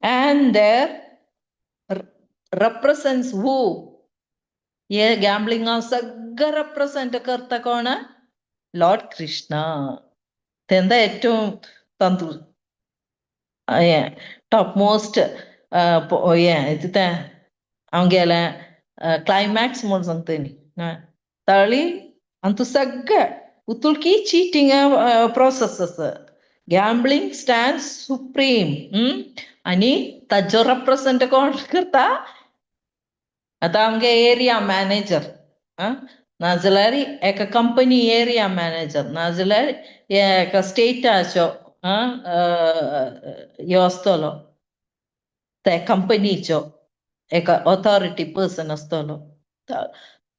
And there represents who? हे gambling सगळं represent करता कोण? Lord Krishna. तेंदा ഏറ്റവും തന്തു top most हें तें आमगेलें क्लायमॅक्स म्हूण सांगता न्ही तळी आनी तूं सगळें उतुलकी चिटींग प्रोसेस आसा. गॅम्बलिंग स्टँड सुप्रीम आनी ताजो रेप्रेझेंट कोण करता? आतां आमगे एरिया मॅनेजर नाजाल्यार एका कंपनी एरिया मॅनेजर नाजाल्यार एका स्टेटाचो ह्यो आसतलो त्या कंपनीचो एका ऑथॉरिटी पर्सन आसतलो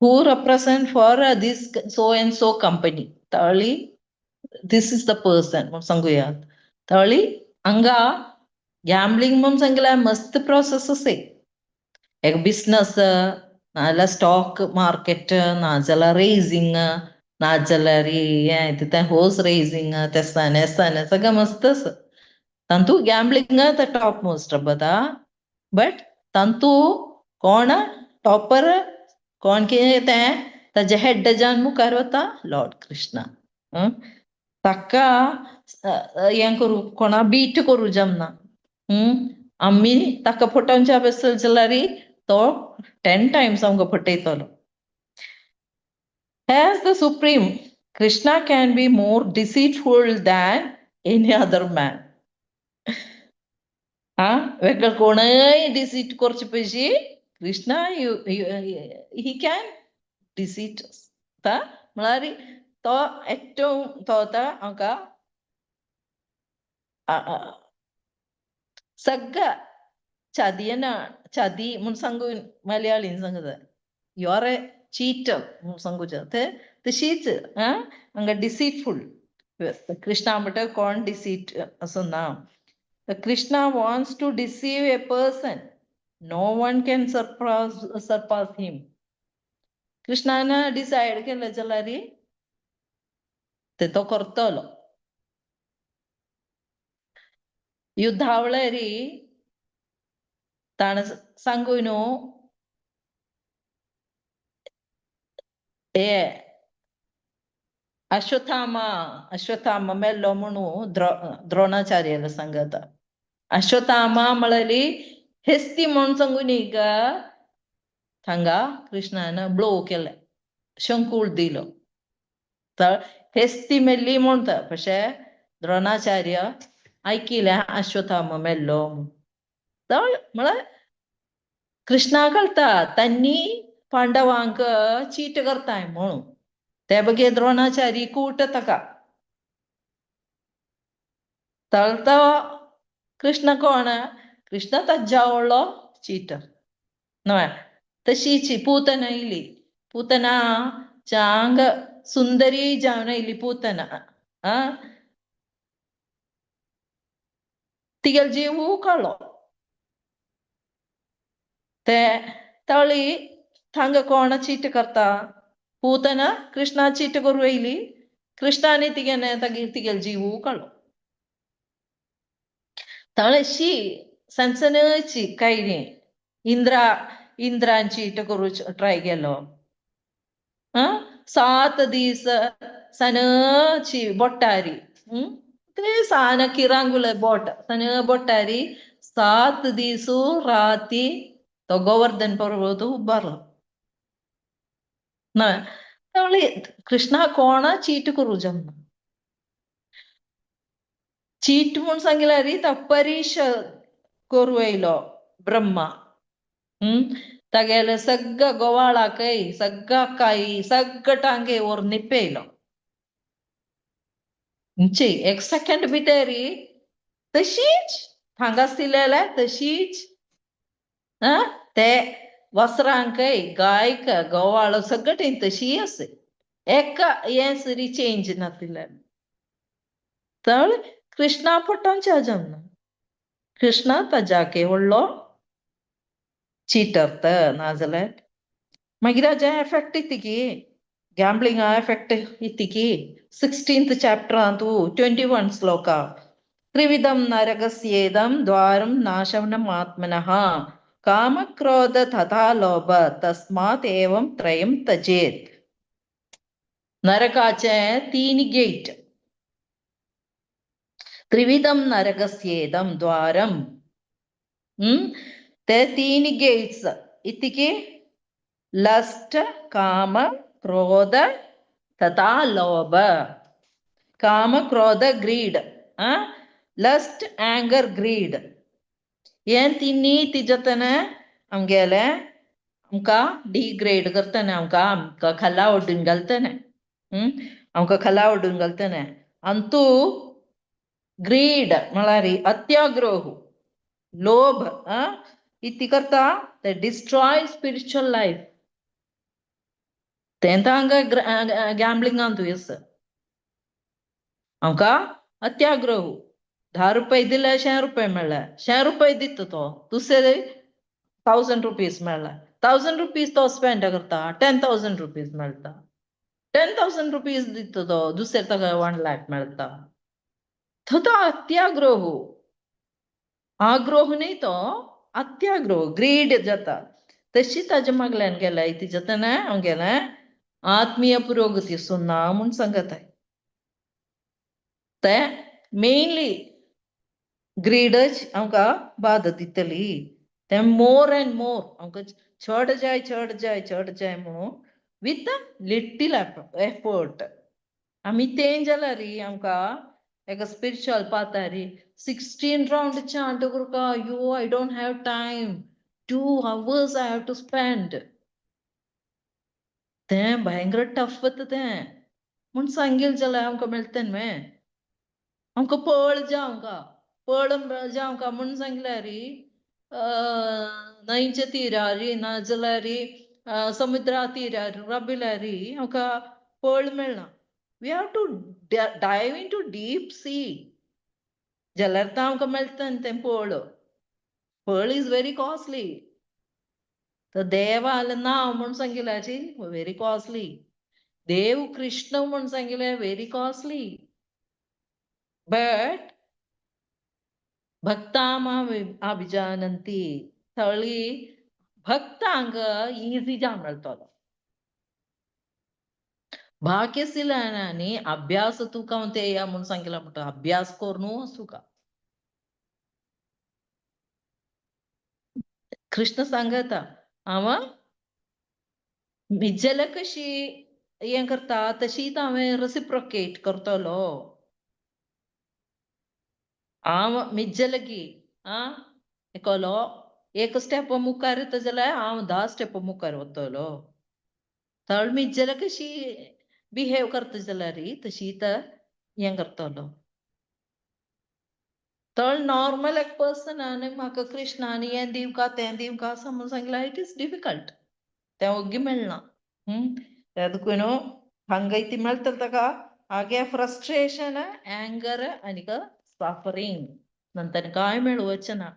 who represent for this so and so company. तळी this is the person म्हूण सांगुया. तळी हांगा गॅम्बलिंग म्हूण सांगल्यार मस्त प्रोसेस आसा. एक बिजनस नाजाल्यार स्टॉक मार्केट नाजाल्यार रेसिंग नाजाल्यार हें तें हॉर्स रेसिंग तेसाने हेसाने सगळें मस्त आसा. तातूंत गॅम्बलिंग ते टॉप मोस्ट बता बट तातूंत कोण टॉपर कोण कितें तें ताजें हेड जावन मुखार वता लॉर्ड कृष्णा. ताका हें करूं कोणा बीट करूं जमना. आमी ताका फटोवच्या बसल जाल्यार तो 10 टायम्स आमकां फटयतलो. As the Supreme, Krishna can be more deceitful than any other man. हा वेगळे कोणय डिसीट करचे पयशी कृष्णा he can deceit. म्हळ्यार तो ഏറ്റവും तो आतां आमकां सगळ्या ചതിയനാ ചതി म्हूण सांगू मलयाळीन सांगता you are a cheater म्हूण सांगूचें ते तशीच हांगा डिसीटफूल कृष्णा म्हणटा कोण डिसीट असो ना. Krishna wants to deceive a person. No one can surpass him. कृष्णान decide केलें जाल्यार ते तो करतलो. युद्धा वेळारी ताणें सांगून न्हू हे अश्वत्थामा अश्वत्थामा मेल्लो म्हणून द्रोणाचार्याला सांगता. अश्वत्थामा म्हळ्यारी हेस्ती म्हूण सांगून गा थांगा कृष्णान ब्लो केलें, शंकूळ दिलो. तर हेस्ती मेल्ली म्हणटा, पशे द्रोणाचार्य ऐकिलें अश्वत्थामा मेल्लो. तर म्हळ्यार कृष्णा कळटा तांणी पांडवांक चीट करताय म्हणून. ते बगे द्रोणाचार्य कूट ताका. तर कृष्ण कोण? कृष्ण ताज्या व्हडलो चीटर न्हय. तशीच पूतना येयली. पूतना चांग सुंदरी जावन येयली पूतना. आ तिगेलो जीव काडलो. ते तळी थांगा कोण चीट करता? पूतना कृष्णा चीट करू येयली. कृष्णाने तिगेने तिगेलो जीव काडलो. तळशी सनसनची काही न्ही. इंद्रा इंद्रान चीट करू ट्राय केलो. 7 दीस सनची बोटारी ते सान किरांगुले बोट सन बोटारी 7 दीस राती तो गोवर्धन पर्वत उबारलो. ना कृष्णा कोणा चीट करू जमना. चीट म्हूण सांगल्यार ता परीश करू येयलो ब्रह्मा. तागेले सगळं गोवाळाकय सगळं काई सगळं टांगे वर निपेयलो. एक सेकंड भितरी तशीच हांगा आसलेले तशीच ते वस्त्रांकय गायक गोवाळ सगळें तशी आसे. एका हें सरी चेंज नातिल्लें. तर कृष्णा फटोवच्या जमना. कृष्णा ताज्याके व्हडलो चिटर तर नाजाल्यार मागीर हाजे एफेक्ट इतकी गॅम्बलिंगा एफेक्ट इतकी 16th चॅप्टरांतू 21 श्लोका. त्रिविधं नरकस्येदं द्वारं नाशनम् आत्मनः कामक्रोध तथा लोभ तस्मात् एवं त्रयं त्यजेत्. नरकाचे 3 गेट. त्रिविधं नरकस्येदं द्वारं ते 3 गेट्स इतकी लस्ट काम क्रोध तथा लोभ. काम क्रोध ग्रीड, लस्ट अँगर ग्रीड हें तिन्ही तिजतने आमगेले आमकां डिग्रेड करतने, आमकां आमकां खाला ओडून घालतने, आमकां खाला ओडून घालतने. आनी तूं ग्रीड म्हळ्यार अत्याग्रह लोभ इती करता ते डिस्ट्रॉय स्पिरिच्युअल लायफ. तें हांगा गॅम्बलिंगान तुयस आमकां अत्याग्रह 10 रुपये दिले 100 रुपये मेळ्ळे, 100 रुपये दिता तो दुसरे 1000 रुपीज मेळ्ळे, 1000 रुपीज तो स्पेंड करता, 10,000 रुपीज मेळटा, 10,000 रुपीज दिता तो दुसरे ताका 1 लाख मेळटा. तो तो अत्याग्रह, आग्रोह न्ही तो अत्याग्रह ग्रीड जाता. तशी ताजे मागल्यान गेल्याय ती जाता आमगेलें आत्मीय पुरोगती सुन्ना म्हूण सांगताय. ते मेनली ग्रीडच आमकां बादा दितली. ते मोर एंड मोर आमकां चड जाय चड जाय चड जाय म्हणून विथ लिटील एफर्ट. आमी तें जाल्यार आमकां एका स्पिरिच्युअल पाथारी 16 राउंड चांट करका, yo I don't have time, 2 hours I have to spend. तें भयंकर टफ वता तें म्हूण सांगील जाल्यार आमकां मेळटा न्हय. आमकां पळ जावंका पळ जावंका म्हूण सांगल्यार न्हंयच्या तिरारी नाजाल्यार समुद्रा तिरार राबिल्यार आमकां पळ मेळना. We have to dive into deep sea जाल्यार तो आमकां मेळटा न्ही तें पळ. पळ is very costly. तर देवालें नांव म्हूण सांगिल्याची व्हेरी कॉस्टली. देव कृष्ण म्हूण सांगिलें व्हेरी कॉस्टली. बट भक्ता अभिजानंती थळी भक्तांक इझी जावन मेळटलो. भाग्यशिलानी अभ्यास तुका तेया म्हूण सांगिला म्हणटा अभ्यास करून तुका. कृष्ण सांगता हांव मिज्जल कशी हें करता तशीच हांवें रेसिप्रोकेट करतलो. हांव मिज्जलगी आं एकलो एक स्टेप मुखार येता जाल्यार हांव 10 स्टेप मुखार वतलो. थळ मिज्जल कशी बिहेव करता जाल्यार तशी तर हें करतलो. तळ नॉर्मल एक पर्सन आनी म्हाका कृष्ण आनी हें दिवका तें दिवका असो म्हूण सांगल्यार it is difficult. तें ओग्गी मेळना. देखून हांगा ती मेळटलें ताका हागे फ्रस्ट्रेशन एंगर आनीक सफरींग नंतर कांय मेळवचें ना.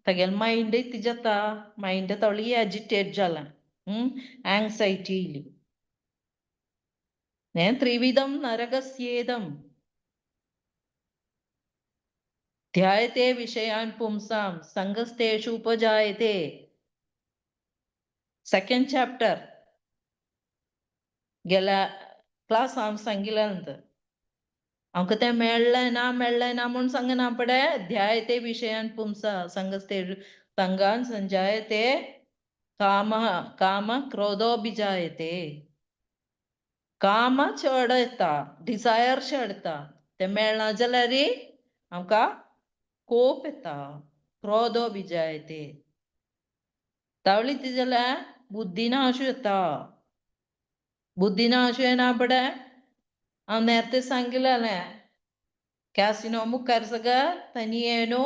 तागेलें मायंड ती जाता मायंड थोडी एजिटेट जालां. एंग्जायटी येयली. हें त्रिविधम नरकस्येदम ध्यायते विषयान् पुंसां संगस्तेषु उपजायते. सेकंड चॅप्टर गेल्या क्लास हांव सांगिल्लें नंतर आमकां तें मेळ्ळें ना मेळ्ळें ना म्हूण सांगना पडे ध्यायते विषयान् पुंसा संगस्तेषु संगान संजायते काम काम क्रोधोभिजायते. काम चड येता डिजायर चड येता तें मेळना जाल्यार आमकां कोप येता क्रोधोभिजायते. तावळी ती जाल्यार बुद्धिनाश येता. बुद्धिनाश येना पडे हांव നേരത്തെ सांगिल्लें क्यासिनो मुखार सगळं तनियेनो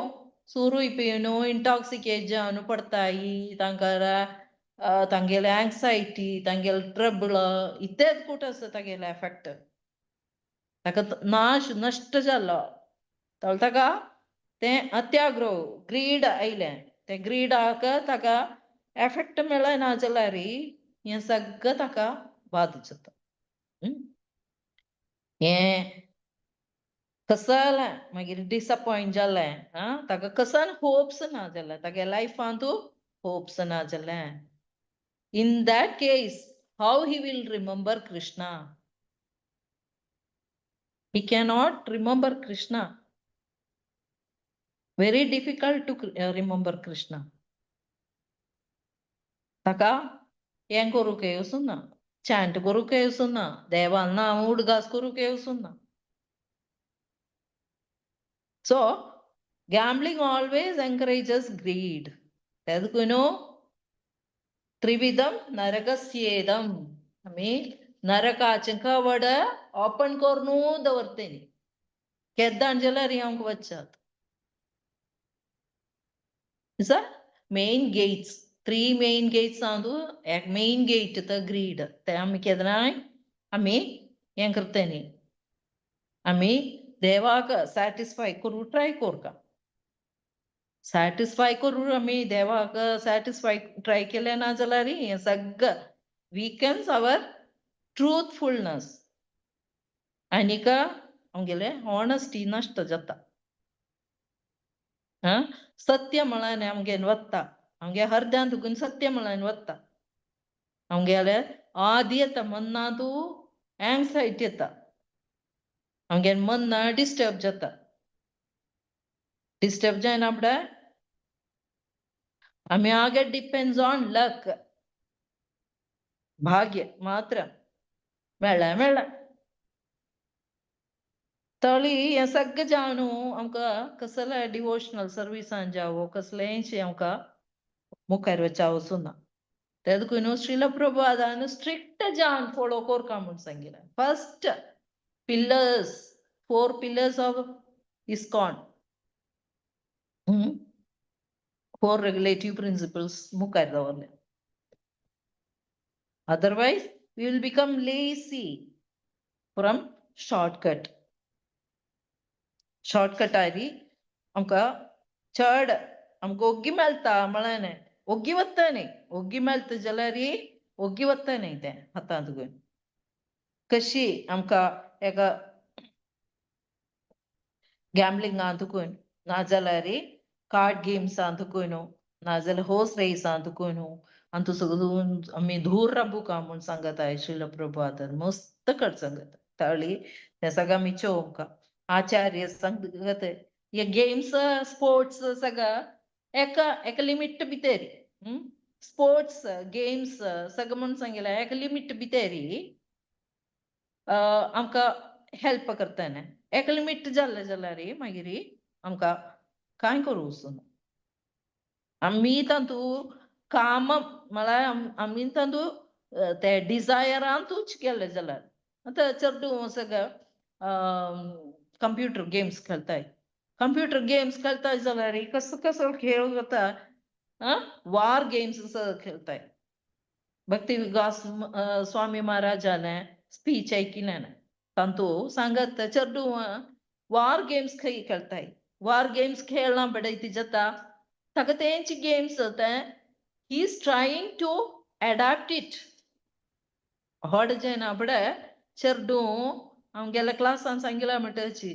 सुरूय पिवन इंटॉक्सिकेट जावन पडताय तांकां तांगेले एंग्जायटी तांगेले ट्रबल इतलेच कूट आसा तागेले एफेक्ट. ताका नाश नश्ट जालो ताका ताका तें अत्याग्रह ग्रीड आयलें तें ग्रीडाक ताका एफेक्ट मेळना जाल्यार हें सगळें ताका बाद जाता. हें कसलें मागीर डिसपॉयंट जालें आं ताका कसन होप्स ना जालें तागे लायफांतू होप्स ना जालें. In that case how he will remember Krishna? He cannot remember Krishna. Very difficult to remember Krishna. ताका हें करूंक वचूना चांट करूंक वचूना देवान नांव उडगास करूंक वचूना. So gambling always encourages greed. देखून त्रिविधम नरकस्येदम आमी नरकाचें कवड ओपन करून दवरतली केद्दां जाल्यार आमकां वचात. Is main gates 3 main gates आंदू एक मेन गेट the greed ते आमी केन्नाय आमी हें करतली आमी देवाक सॅटिस्फाय करूं ट्राय करता. सॅटिस्फाय करूं आमी देवाक सॅटिस्फाय ट्राय केलें ना जाल्यार हें सगळें विकन्स our truthfulness आनीक आमगेलें ऑनेस्टी नश्ट जाता. आं सत्य म्हळ्यार आमगेर वता आमगे हरद्यान तुकून सत्य म्हळ्यार वता. आमगेले आदी येता मनांतू एंग्जायटी येता आमगे मन डिस्टर्ब जाता. डिस्टर्ब जायना म्हळ्यार आमी आगे डिपेंड्स ऑन लक भाग्य मात्र मेळ्ळें मेळ्ळें. तळी हें सगळें जावन आमकां कसलें डिवोशनल सर्विसान जावो कसलेंय आमकां मुखार वचपा वचूना. ते देखून श्रील प्रभुपादान स्ट्रिक्ट जावन फोलो करका म्हूण सांगिल्लें. First pillars 4 pillars of ISKCON 4 regulative principles मुखार दवरले. Otherwise we will become lazy from shortcut. Shortcut आरी आमकां चड आमकां ओग्गी मेळटा म्हळ्यार ओग्गी वता न्ही ओग्गी मेळटा जाल्यार ओग्गी वता न्ही तें हातांत घेवन. कशी आमकां एका गॅम्बलिंगां तुकून, नाजाल्यार कार्ड गेम्सां तुकून, नाजाल्यार होर्स रेसां तुकून अंतू सगळं आमी दूर राबूका म्हूण सांगताय. श्रील प्रभुपाद मस्त कड सांगता. ताळी तें सगळं आमी चोवंका. आचार्य सांगत हे गेम्स, स्पोर्ट्स सगळं एका एका लिमीट भितर. स्पोर्ट्स, गेम्स सगळं म्हूण सांगिल्लें एका लिमीट भितर आमकां हेल्प करताने. एका लिमीट जालें जाल्यार मागीर आमकां कांय करूं वचना. आमी तातूं काम म्हळ्यार आमी तातूं ते डिजायरांतूच गेले जाल्यार, आतां चेडूं सगळं कंप्युटर गेम्स खेळटाय. कंप्युटर गेम्स खेळटाय जाल्यार कसो कसो खेळ जाता, आं, वार गेम्स खेळटाय. भक्ती विकास स्वामी महाराजालें स्पीच ऐकिलें ना, तांतू सांगत चेडूं वार गेम्स खंय खेळटाय. वार गेम्स खेळना बडय ती जाता ताका तेंची गेम्स तें he is trying to adapt it. व्हड जायना बडे चेडूं आमगेल्या क्लासान सांगिलां म्हणटाची,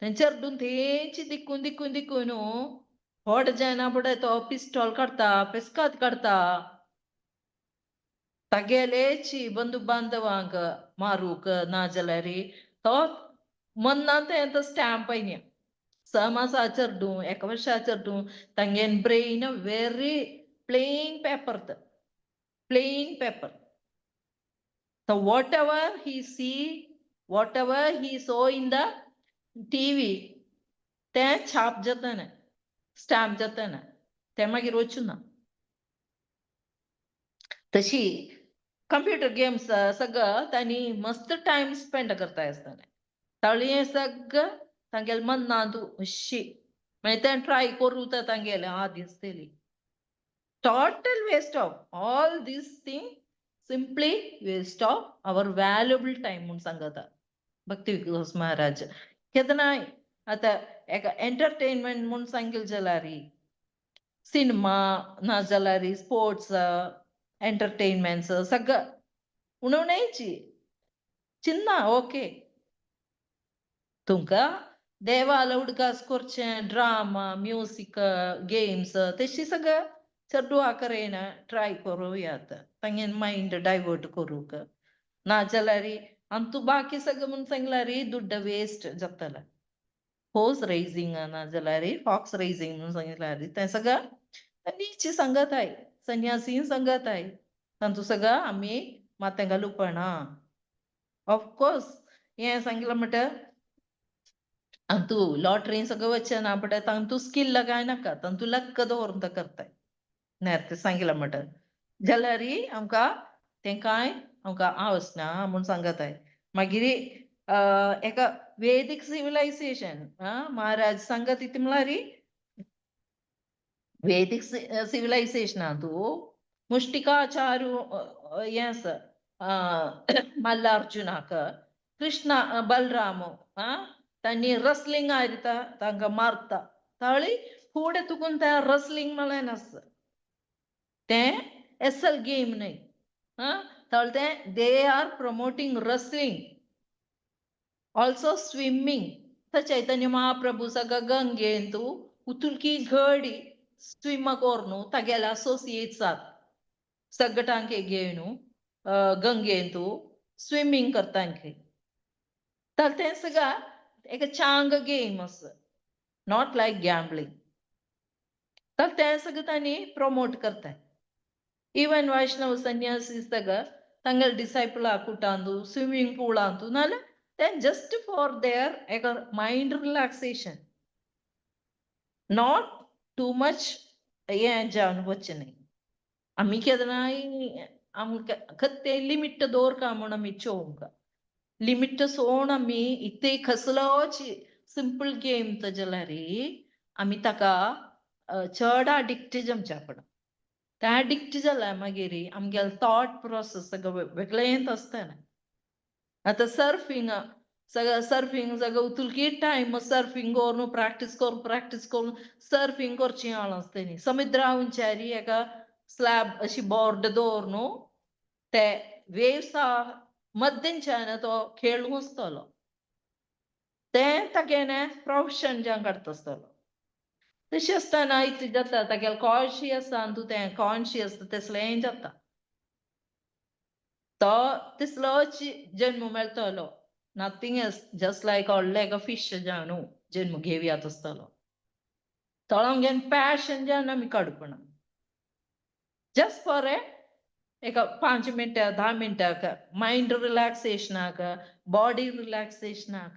तें चेडूं तेंची दिकून दिकून दिकून व्हड जायना फुडें तो पिस्टॉल काडटा, पेस्काद काडटा, तागेलेची बंधू बांधवांक मारूंक. नाजाल्यार तो मन्नान तें स्टॅम्प आयन्या. 6 मासा चेडूं, एका वर्सा चेडूं, तांगे ब्रेन वेरी प्लेन पेपर, तर plain paper. So whatever he see, whatever he saw in the TV, तें छाप जाता, स्टॅम्प जाता, तें मागीर वचूना. तशी कंप्युटर गेम्स सगळं तांणी मस्त टायम स्पेंड करता आसतना तळयें सगळं तांगेलें मनांत अशी मागीर तें ट्राय करूं तांगेलें आ दिसतली. Total waste of all this thing, simply waste of our valuable time म्हूण सांगता भक्ती विकास महाराज. केदनाय आतां एका एंटरटेनमेंट म्हूण सांगील जाल्यार सिनेमा, नाजाल्यार स्पोर्ट्स एंटरटेनमेंट्स सगळं उणवण्याची चिन्ना ओके. तुमकां देवाला उडगास करचें ड्रामा, म्युजीक, गेम्स तशी सगळं चेडवां कडेन ट्राय करूयात तांगे मायंड डायवर्ट करूंक. नाजाल्यार आनी बाकी सगळं म्हूण सांगल्यार दुड्ड वेस्ट जातलें. होर्स रेसींग नाजाल्यार फॉक्स रेसींग म्हूण सांगल्यार तें सगळं नीच सांगताय, संन्यासी सांगताय. तांतू सगळं आमी माथें घालुपणा. ऑफकोर्स हें सांगलां म्हणटा अंतू लॉटरी सगळं वचना, बट तांतू स्किल लगाय नाका, तांतू लक्क दवरून तो करताय. ते सांगिलां म्हणटा जाल्यार आमकां तें कांय आमकां आवसना म्हूण सांगताय. मागीर एका वेदीक सिविलायझेशन महाराज सांगत ती म्हळ्यार वेदीक सिविलायझेशनांतू मुष्टिकाचारू हें आसा, मल्लार्जुनाक कृष्ण बलराम तांणी रसलिंग आयता, तांकां मारता. ताळी फुडें तुकून तें रसलिंग म्हळ्यार नासता, तें एसल गेम न्हय. आं, ताळ तें they are promoting wrestling, also swimming. तर चैतन्य महाप्रभू सगळं गंगेंतू उतुलकी घडी स्विम करून तागेले असोसिएट्सात सगटांके घेवन गंगेंतू स्विमींग करता. तर तें सगळं एक चांग गेम आसा, not like gambling. तर तें सगळं तांणी प्रमोट करताय. इवन वैष्णव संन्यासी सगळं तांगेले डिसायपल कुटांतू स्विमींग पुलांतू नाल्यार तें जस्ट फॉर there एक mind relaxation, not too much हें जावन वचचें न्हय. आमी केन्नाय आमकां खंय लिमीट दवरका म्हूण आमी चोवंक लिमीट सोण आमी इतले कसलोच सिंपल गेम तर जाल्यार आमी ताका चड अडिक्ट जमच्या पडा. तें एडिक्ट जाल्यार मागीर आमगेले थॉट प्रोसेस सगळें वेगळेंच आसता. आतां सर्फींग सगळं, सर्फींग सगळं उतुलकी टायम सर्फींग करून प्रॅक्टीस करून प्रॅक्टीस करून सर्फींग करची हाल आसता न्ही. समुद्रा उंचारी एका स्लॅब अशी बोर्ड दवर न्हू, ते वेव्सा मद्दींच्यान तो खेळूंक आसतलो, तें तागेलें प्रोफेशन जावन काडटा आसतलो. तशें आसतना इतलें जाता तागेलें कॉन्शियस तूं तें कॉन्शियस तसलें जाता, तो तिसलोच जन्म मेळटलो. नथींग एल्स, जस्ट लायक व्हडलें एक फिश जावन जन्म घेवयात आसतलो. तो आमगे पॅशन जावन आमी काडपना जस्ट फॉर ए एक 5 मिनटां 10 मिनटाक मायंड रिलॅक्सेशनाक, बॉडी रिलॅक्सेशनाक,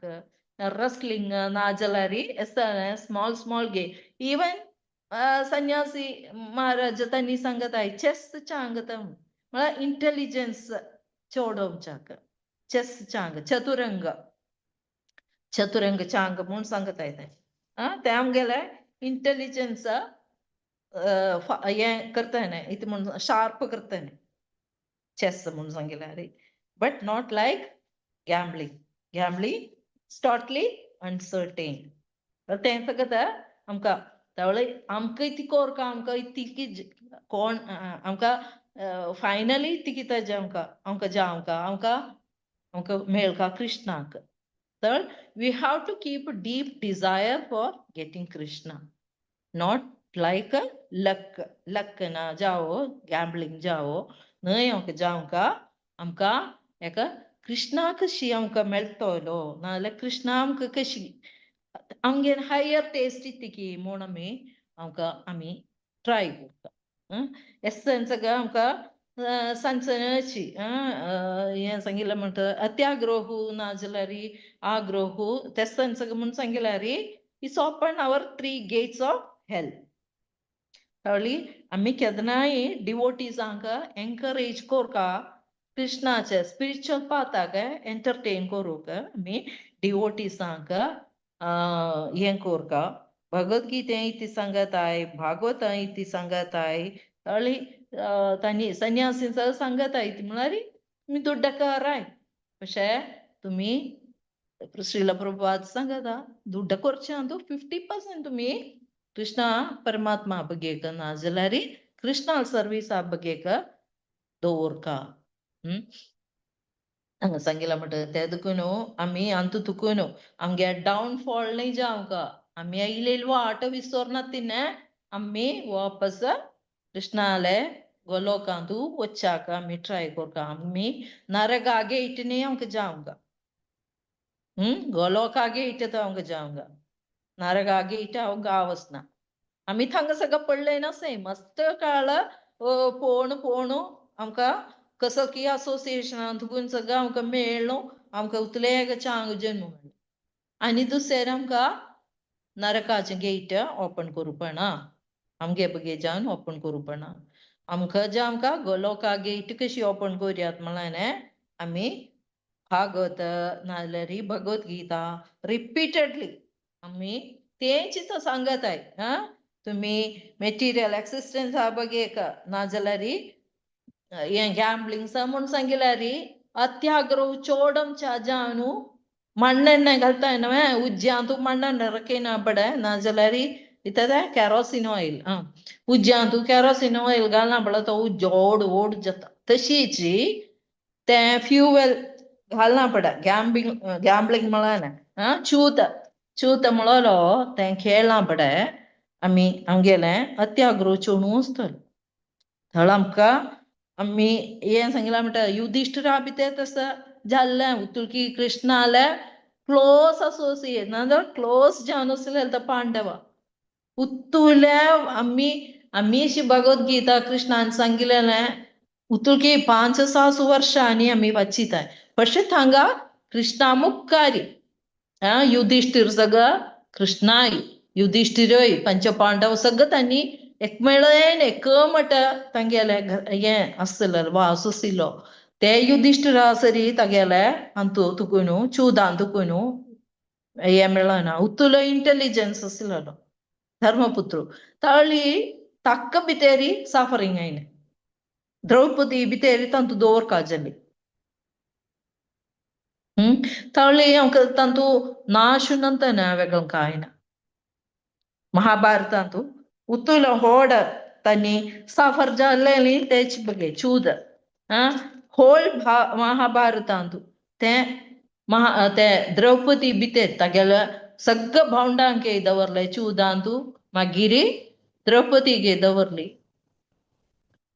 रेसलिंग नाजाल्यार स्मॉल स्मॉल गेम. इवन संन्यासी महाराज तांणी सांगताय चेस चांगता म्हळ्यार इंटेलिजन्स चोडोवच्याक चेस चांग, चतुरंग, चतुरंग चांग म्हूण सांगताय ते. ते आमगेले इंटेलिजन्स हें करताय इतलें म्हूण शार्प करताय चेस म्हूण सांगिल्यार. But not like gambling. Gambling is totally uncertain. तें फकत आमकां त्यावेळे आमकां इतली कोरका, आमकां इतकी कोण आमकां फायनली इतकी जे आमकां आमकां जे आमकां आमकां आमकां मेळका कृष्णाक. तर we have to keep deep desire for getting Krishna, not like luck. Luck ना जावो, गॅम्बलिंग जावो न्हय. आमकां जावंका आमकां एका कृष्णाक कशी आमकां मेळटलो, नाजाल्यार कृष्णा आमकां कशी आमगे हायर टेस्ट इतकी म्हूण आमी आमकां आमी ट्राय करता. एसन्स आमकां सांजची हें सांगिल्लें म्हणटा अत्याग्रोहू नाजाल्यार आग्रोहू तेसन्स म्हूण सांगिल्यार it's open our 3 gates of hell. कळ्ळी? आमी केन्नाय डिवोटीजांक एनकरेज करका कृष्णाचे स्पिरिच्युअल पाथाक एंटरटेन करूंक. आमी डिवोटीजांक हें करका. भगवद्गीते इति सांगताय, भागवत इति सांगताय. कळ्ळी? तांणी संन्यासी सांगताय ती म्हळ्यार तुमी दुड्डकाराय, अशें तुमी श्रील प्रभुपाद सांगता दुड्ड करचें 50% तुमी कृष्ण परमात्मा बगेक नाजाल्यार कृष्णा सर्वीस बगेक दवरका. हांगा सांगिलां म्हणटा तें देखून आमी अंतू तुकून आमगे डावनफॉल न्हय जावंक, आमी आयिल्ली वाट विसरना तिने आमी वापस कृष्णाले गोलोकांतू वच्चाक आमी ट्राय करका. आमी नरका गेट न्हय आमकां जावंक, गोलोका गेट तो आमकां जावंक, नरका गेट आमकां आवसना. आमी थांगा सगळं पडले ना से मस्त काळ पोवन पोवन आमकां कसो की असोसिएशनान तुकून सगळं आमकां मेळ्ळो, आमकां उतले चांग जन्म मेळ्ळो आनी दुसरें आमकां नरकाचें गेट ओपन करूपणा, आमगे बगे जावन ओपन करूपणा. आमकां जे आमकां गोलोका गेट कशी ओपन करुयात म्हळ्यार आमी भागवत नाजाल्यार भगवद्गीता रिपीटेडली आमी तेंच सांगताय. आं, तुमी मेटिरियल एक्सिस्टन्स बगेक नाजाल्यार हें गॅम्बलिंग म्हूण सांगिल्यार अत्याग्रह चोडमच्या जावन मണ്ണെണ്ണ घालताय न्हय उज्यांतू मण्ണെണ്ണ रखयना पडे, नाजाल्यार इतलें केरोसिन ऑयल. आं, उज्यांतू केरोसिन ऑयल घालना पळय तो उज्जो ओड ओड जाता. तशीच तें फ्युवेल घालना पडे गॅम्बिंग गॅम्बलिंग म्हळ्यार. आं, चूत चूत म्हणलो तें खेळना पडे आमी आमगेलें अत्याग्रह चोणू आसतलो. थळ आमकां आमी हें सांगिलां म्हणटा युधिश्ठरा बी तें तसो जाल्लें उतुलकी कृष्णाले क्लोज असोसिएट नाजाल्यार क्लोज जावन आसले ते पांडवा उत्तुले. आमी आमी अशी भगवद्गीता कृष्णान सांगिल्लें उतुलकी 500-600 वर्षांनी आमी वाचिताय. पशे थांगा कृष्णा मुखारी युधिष्ठिर सगळं कृष्णाय युधिष्ठिरय पंचपांडव सगळं तांणी एकमेळेन एकमट तांगेले हें आसलें वास आशिल्लो. ते युधिष्ठिरा सरी तागेले अंतू तुकून चूदान तुकून हें मेळना उतुलो इंटेलिजन्स आसलेलो धर्मपुत्र ताळी तक्क भितरी सफरींग आयलें. द्रौपदी भितरी तांतू दवरका जाली ताळी आमकां तांतू नाशुनंतನ वेगळं कांय ना. महाभारतांतू उतुलो होड तांणी सफर जाल्लें तेच बगे चूद. होल महाभारतांतु तें महा ते द्रौपदी भितर तागेल्या सगळ्या भावंडांक दवरले चुदांतु, मागीर द्रौपदीगे दवरली.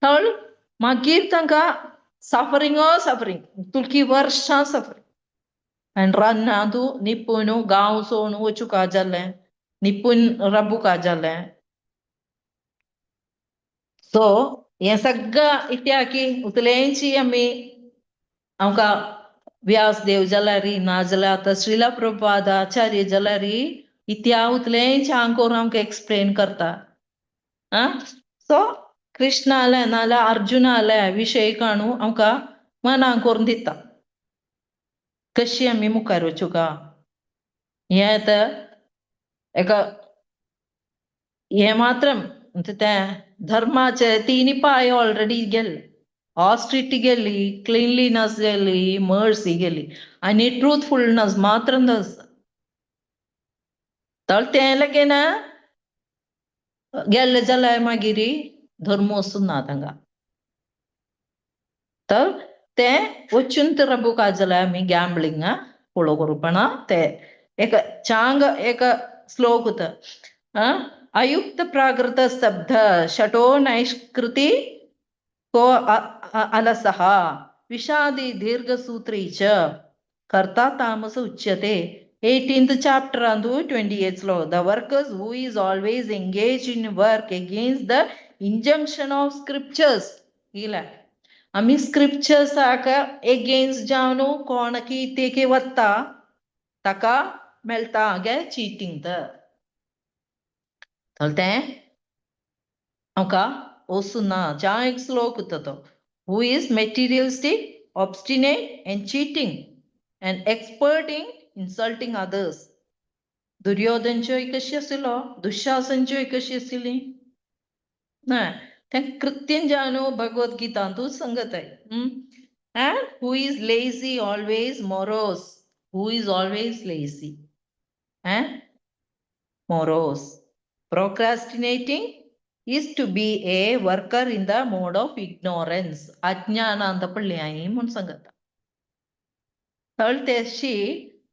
थळ मागीर तांकां सफरिंग सफरिंग तुलकी वर्षां सफरिंग. आनी रान्नांतु निपून गांव सोडून वचूंक जालें, निपून राबूंक जालें. सो हें सगळं इत्याकी उतलेंची आमी आमकां व्यास देव जाल्यार ना जाल्यार आतां श्रीला प्रभुपाद आचार्य जाल्यार इत्या उतलेंच आंकोर आमकां एक्सप्लेन करता. आं, सो कृष्णाले नाजाल्यार अर्जुनाले विशय काणू आमकां मनां करून दिता कशी आमी मुखार वचूंका. हें आतां एका हें मात्र म्हणजे तें धर्माचे तिनी पांय ऑलरेडी गेल्ले, ऑस्ट्रिटी गेली, क्लिनलीनस गेली, मर्सी गेली आनी ट्रूथफुलनस मात्र आसा. तर तें लगेन गेल्ले जाल्यार मागीर धर्म वचून ना तांकां. तर तें वचून तर राबूंक जाल्यार आमी गॅम्बलिंग फॉलो करपना. ते एक चांग एक श्लोक अयुक्त प्राकृत स्तब्ध षटो नैष्कृति को अलसः विषादी दीर्घसूत्री च कर्ता तामस उच्यते. 18th chapter and 28th sloka. The workers who is always engaged in work against the injunction of scriptures. इला आमी स्क्रिप्चर्साक एगेन्स्ट जावन कोणाकी तेके वता ताका मेळटा गे चिटींग. तर तें आमकां वचूं ना. ज्या एक श्लोक तो who is materialistic, obstinate and cheating and expert in insulting others. दुर्योधनच्यो कशी आशिल्लो, दुःशासनच्यो कशी आशिल्ली ना, तें कृत्यन जावन भगवद गीतांतूच सांगताय. And who is lazy, always morose, who is always lazy and morose, procrastinating is to be a worker in the mode of ignorance. अज्ञानांत पडली म्हूण सांगता. तर तेशी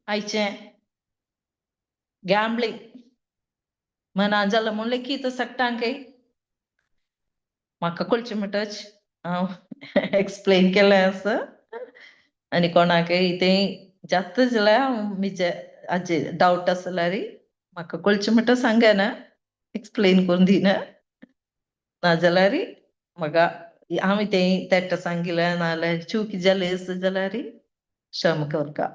आयचें गॅम्बलिंग मना जालें म्हूण लेगीत सगटांक म्हाका कळचें म्हणटच हांव एक्सप्लेन केलें आसा. आनी कोणाकय तें जाता जाल्यार हांव म्हजे हाजे डावट आसा जाल्यार म्हाका कळचें म्हणटा सांगना, एक्सप्लेन करून दिना. नाजाल्यार म्हाका हांवें तें तेट्ट सांगिलें नाजाल्यार चूक जाली आसा जाल्यार क्षमा करका.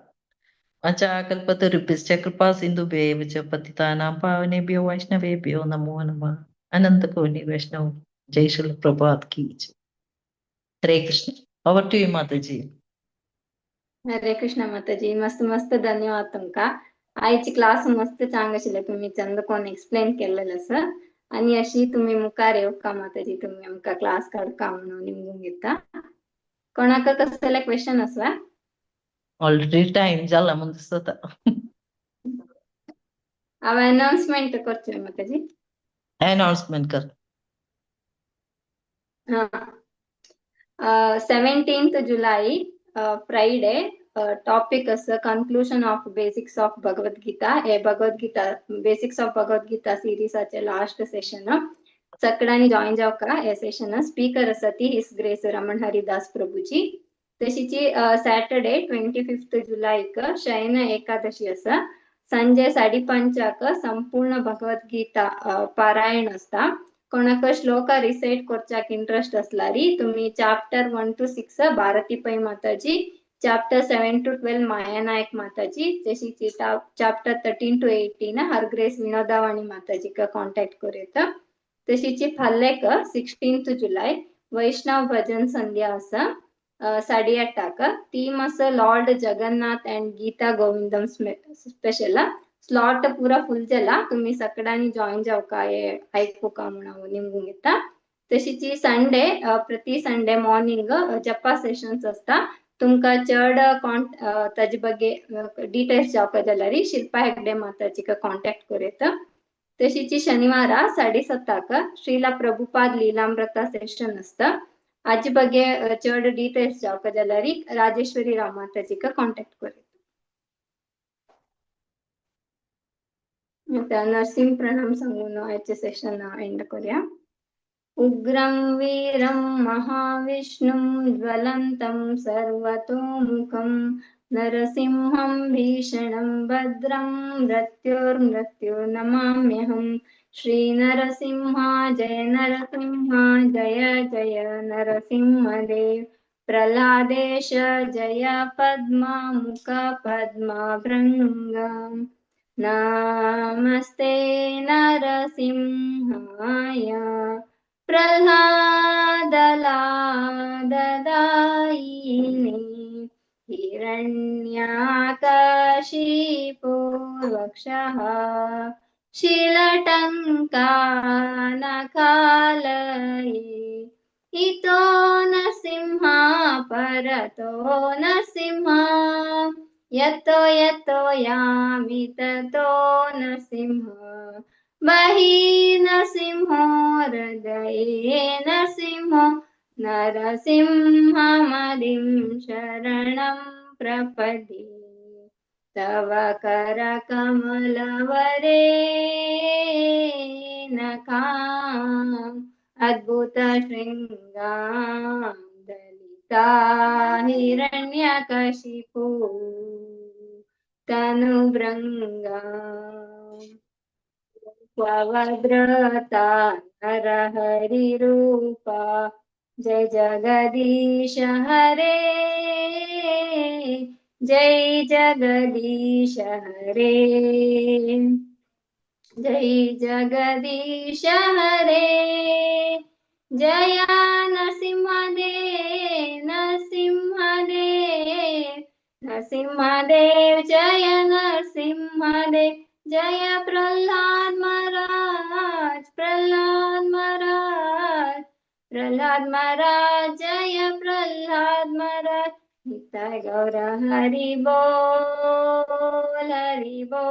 वाञ्छाकल्पतरुभ्यश्च कृपा सिन्धुभ्येव च पतितानां पावनेभ्यो वैष्णवेभ्यो नमो नमः. अनंत कोटि वैष्णव जय. श्रील प्रभुपाद की जय. Hare Krishna. Over to you Mataji. Hare Krishna Mataji, मस्त मस्त धन्यवाद तुमका. आयची क्लास मस्त चांग आशिल्ले, तुम्ही चंद कोण एक्सप्लेन केल्लेलं आसा. आणि अशी तुम्ही मुखार येवका माताजी, तुम्ही आमकां क्लास काडका म्हणून निमगूंक येता. कोणाक कसले क्वेश्चन आसा? ऑलरेडी टाइम जाला म्हूण दिसता. हांव अनाउन्समेंट करचें माताजी? अनाउन्समेंट कर. हा, 17th July Friday, topic आसा conclusion of basics of Bhagavad Gita. हे भगवद गीता बेसिक्स ऑफ भगवद गीता सिरीजाचे लास्ट सेशन. सगळ्यांनी जॉईन जावका हे सेशन. स्पीकर आसा ती his grace Raman Haridas Prabhuji. तशीची सॅटर्डे 25 जुलैक शयन एकादशी आसा. संजे 5:30 संपूर्ण भगवद गीता पारायण आसता. कोणाक श्लोक रिसाइट करच्याक इंट्रस्ट असल्यारी तुम्ही चॅप्टर 1 टू 6 भारती पै माताजी, चॅप्टर 7 टू 12 माया नायक माताजी, तशीच चॅप्टर 13 टू 18 हर ग्रेस विनोदावाणी माताजीक कॉन्टॅक्ट करूं येता. तशीच फाल्लेक 16 जुलय वैष्णव भजन संध्या आसा 8:30. थीम आसा Lord Jagannath and Gita Govindam special. Slot पुरा फुल जाला, तुम्ही सगळ्यांनी जॉईन जावका हे आयकुका म्हणून हांव निमगूंक येता. तशीच संडे, प्रति संडे मॉर्निंग जप्पा सेशन्स आसता. तुमकां चड कॉन्ट ताजे ಬಗ್ಗೆ डिटेल्स जावका जाल्यार शिल्पा हेगडे माताजीक कॉन्टॅक्ट करूं येता. तशीच शनिवारा 7:30 श्रीला प्रभुपाद लीलामृता सेशन आसता. आज ಬಗ್ಗೆ चड डिटेल्स जावपा जाल्यार राजेश्वरी रामाताजीक कॉन्टॅक्ट करूं. आता नरसिंह प्रणाम सांगून आयचे सेशन एंड करूया. उग्रं वीरं महाविष्णुं ज्वलन्तं सर्वतोमुखं नरसिंहं भीषणं भद्रं मृत्योर्मृत्युर्नमाम्यहम्. श्री नरसिंहा जय नरसिंहा जय जय नरसिंहदेव. प्रह्लादेश जय पद्मा मुख पद्मा भृङ्गा. नमस्ते नरसिंहाय प्रह्लादलाददायिने. हिरण्याकशिपुर्वक्षः शिलटङ्कानखालये. इतो नरसिंहा परतो नरसिंहा यतो यतो यामि ततो नरसिंह. बहि नरसिंहो हृदये नरसिंहो नरसिंहमदिं शरणं प्रपद्ये. तव करकमलवरे नखाम् अद्भुतशृङ्गां दलिता हिरण्यकशिपु तनुभृङ्गाम्. स्वभद्रता नरहरिरूपा जय जगदीश हरे जय जगदीश हरे जय जगदीश हरे. जय नरसिंहदेव नरसिंहदेव नरसिंहदेव जय नरसिंहदेव. जय प्रह्लाद महाराज प्रह्लाद महाराज प्रह्लाद महाराज जय प्रह्लाद महाराज. निताय गौर हरि बोल हरि बोल.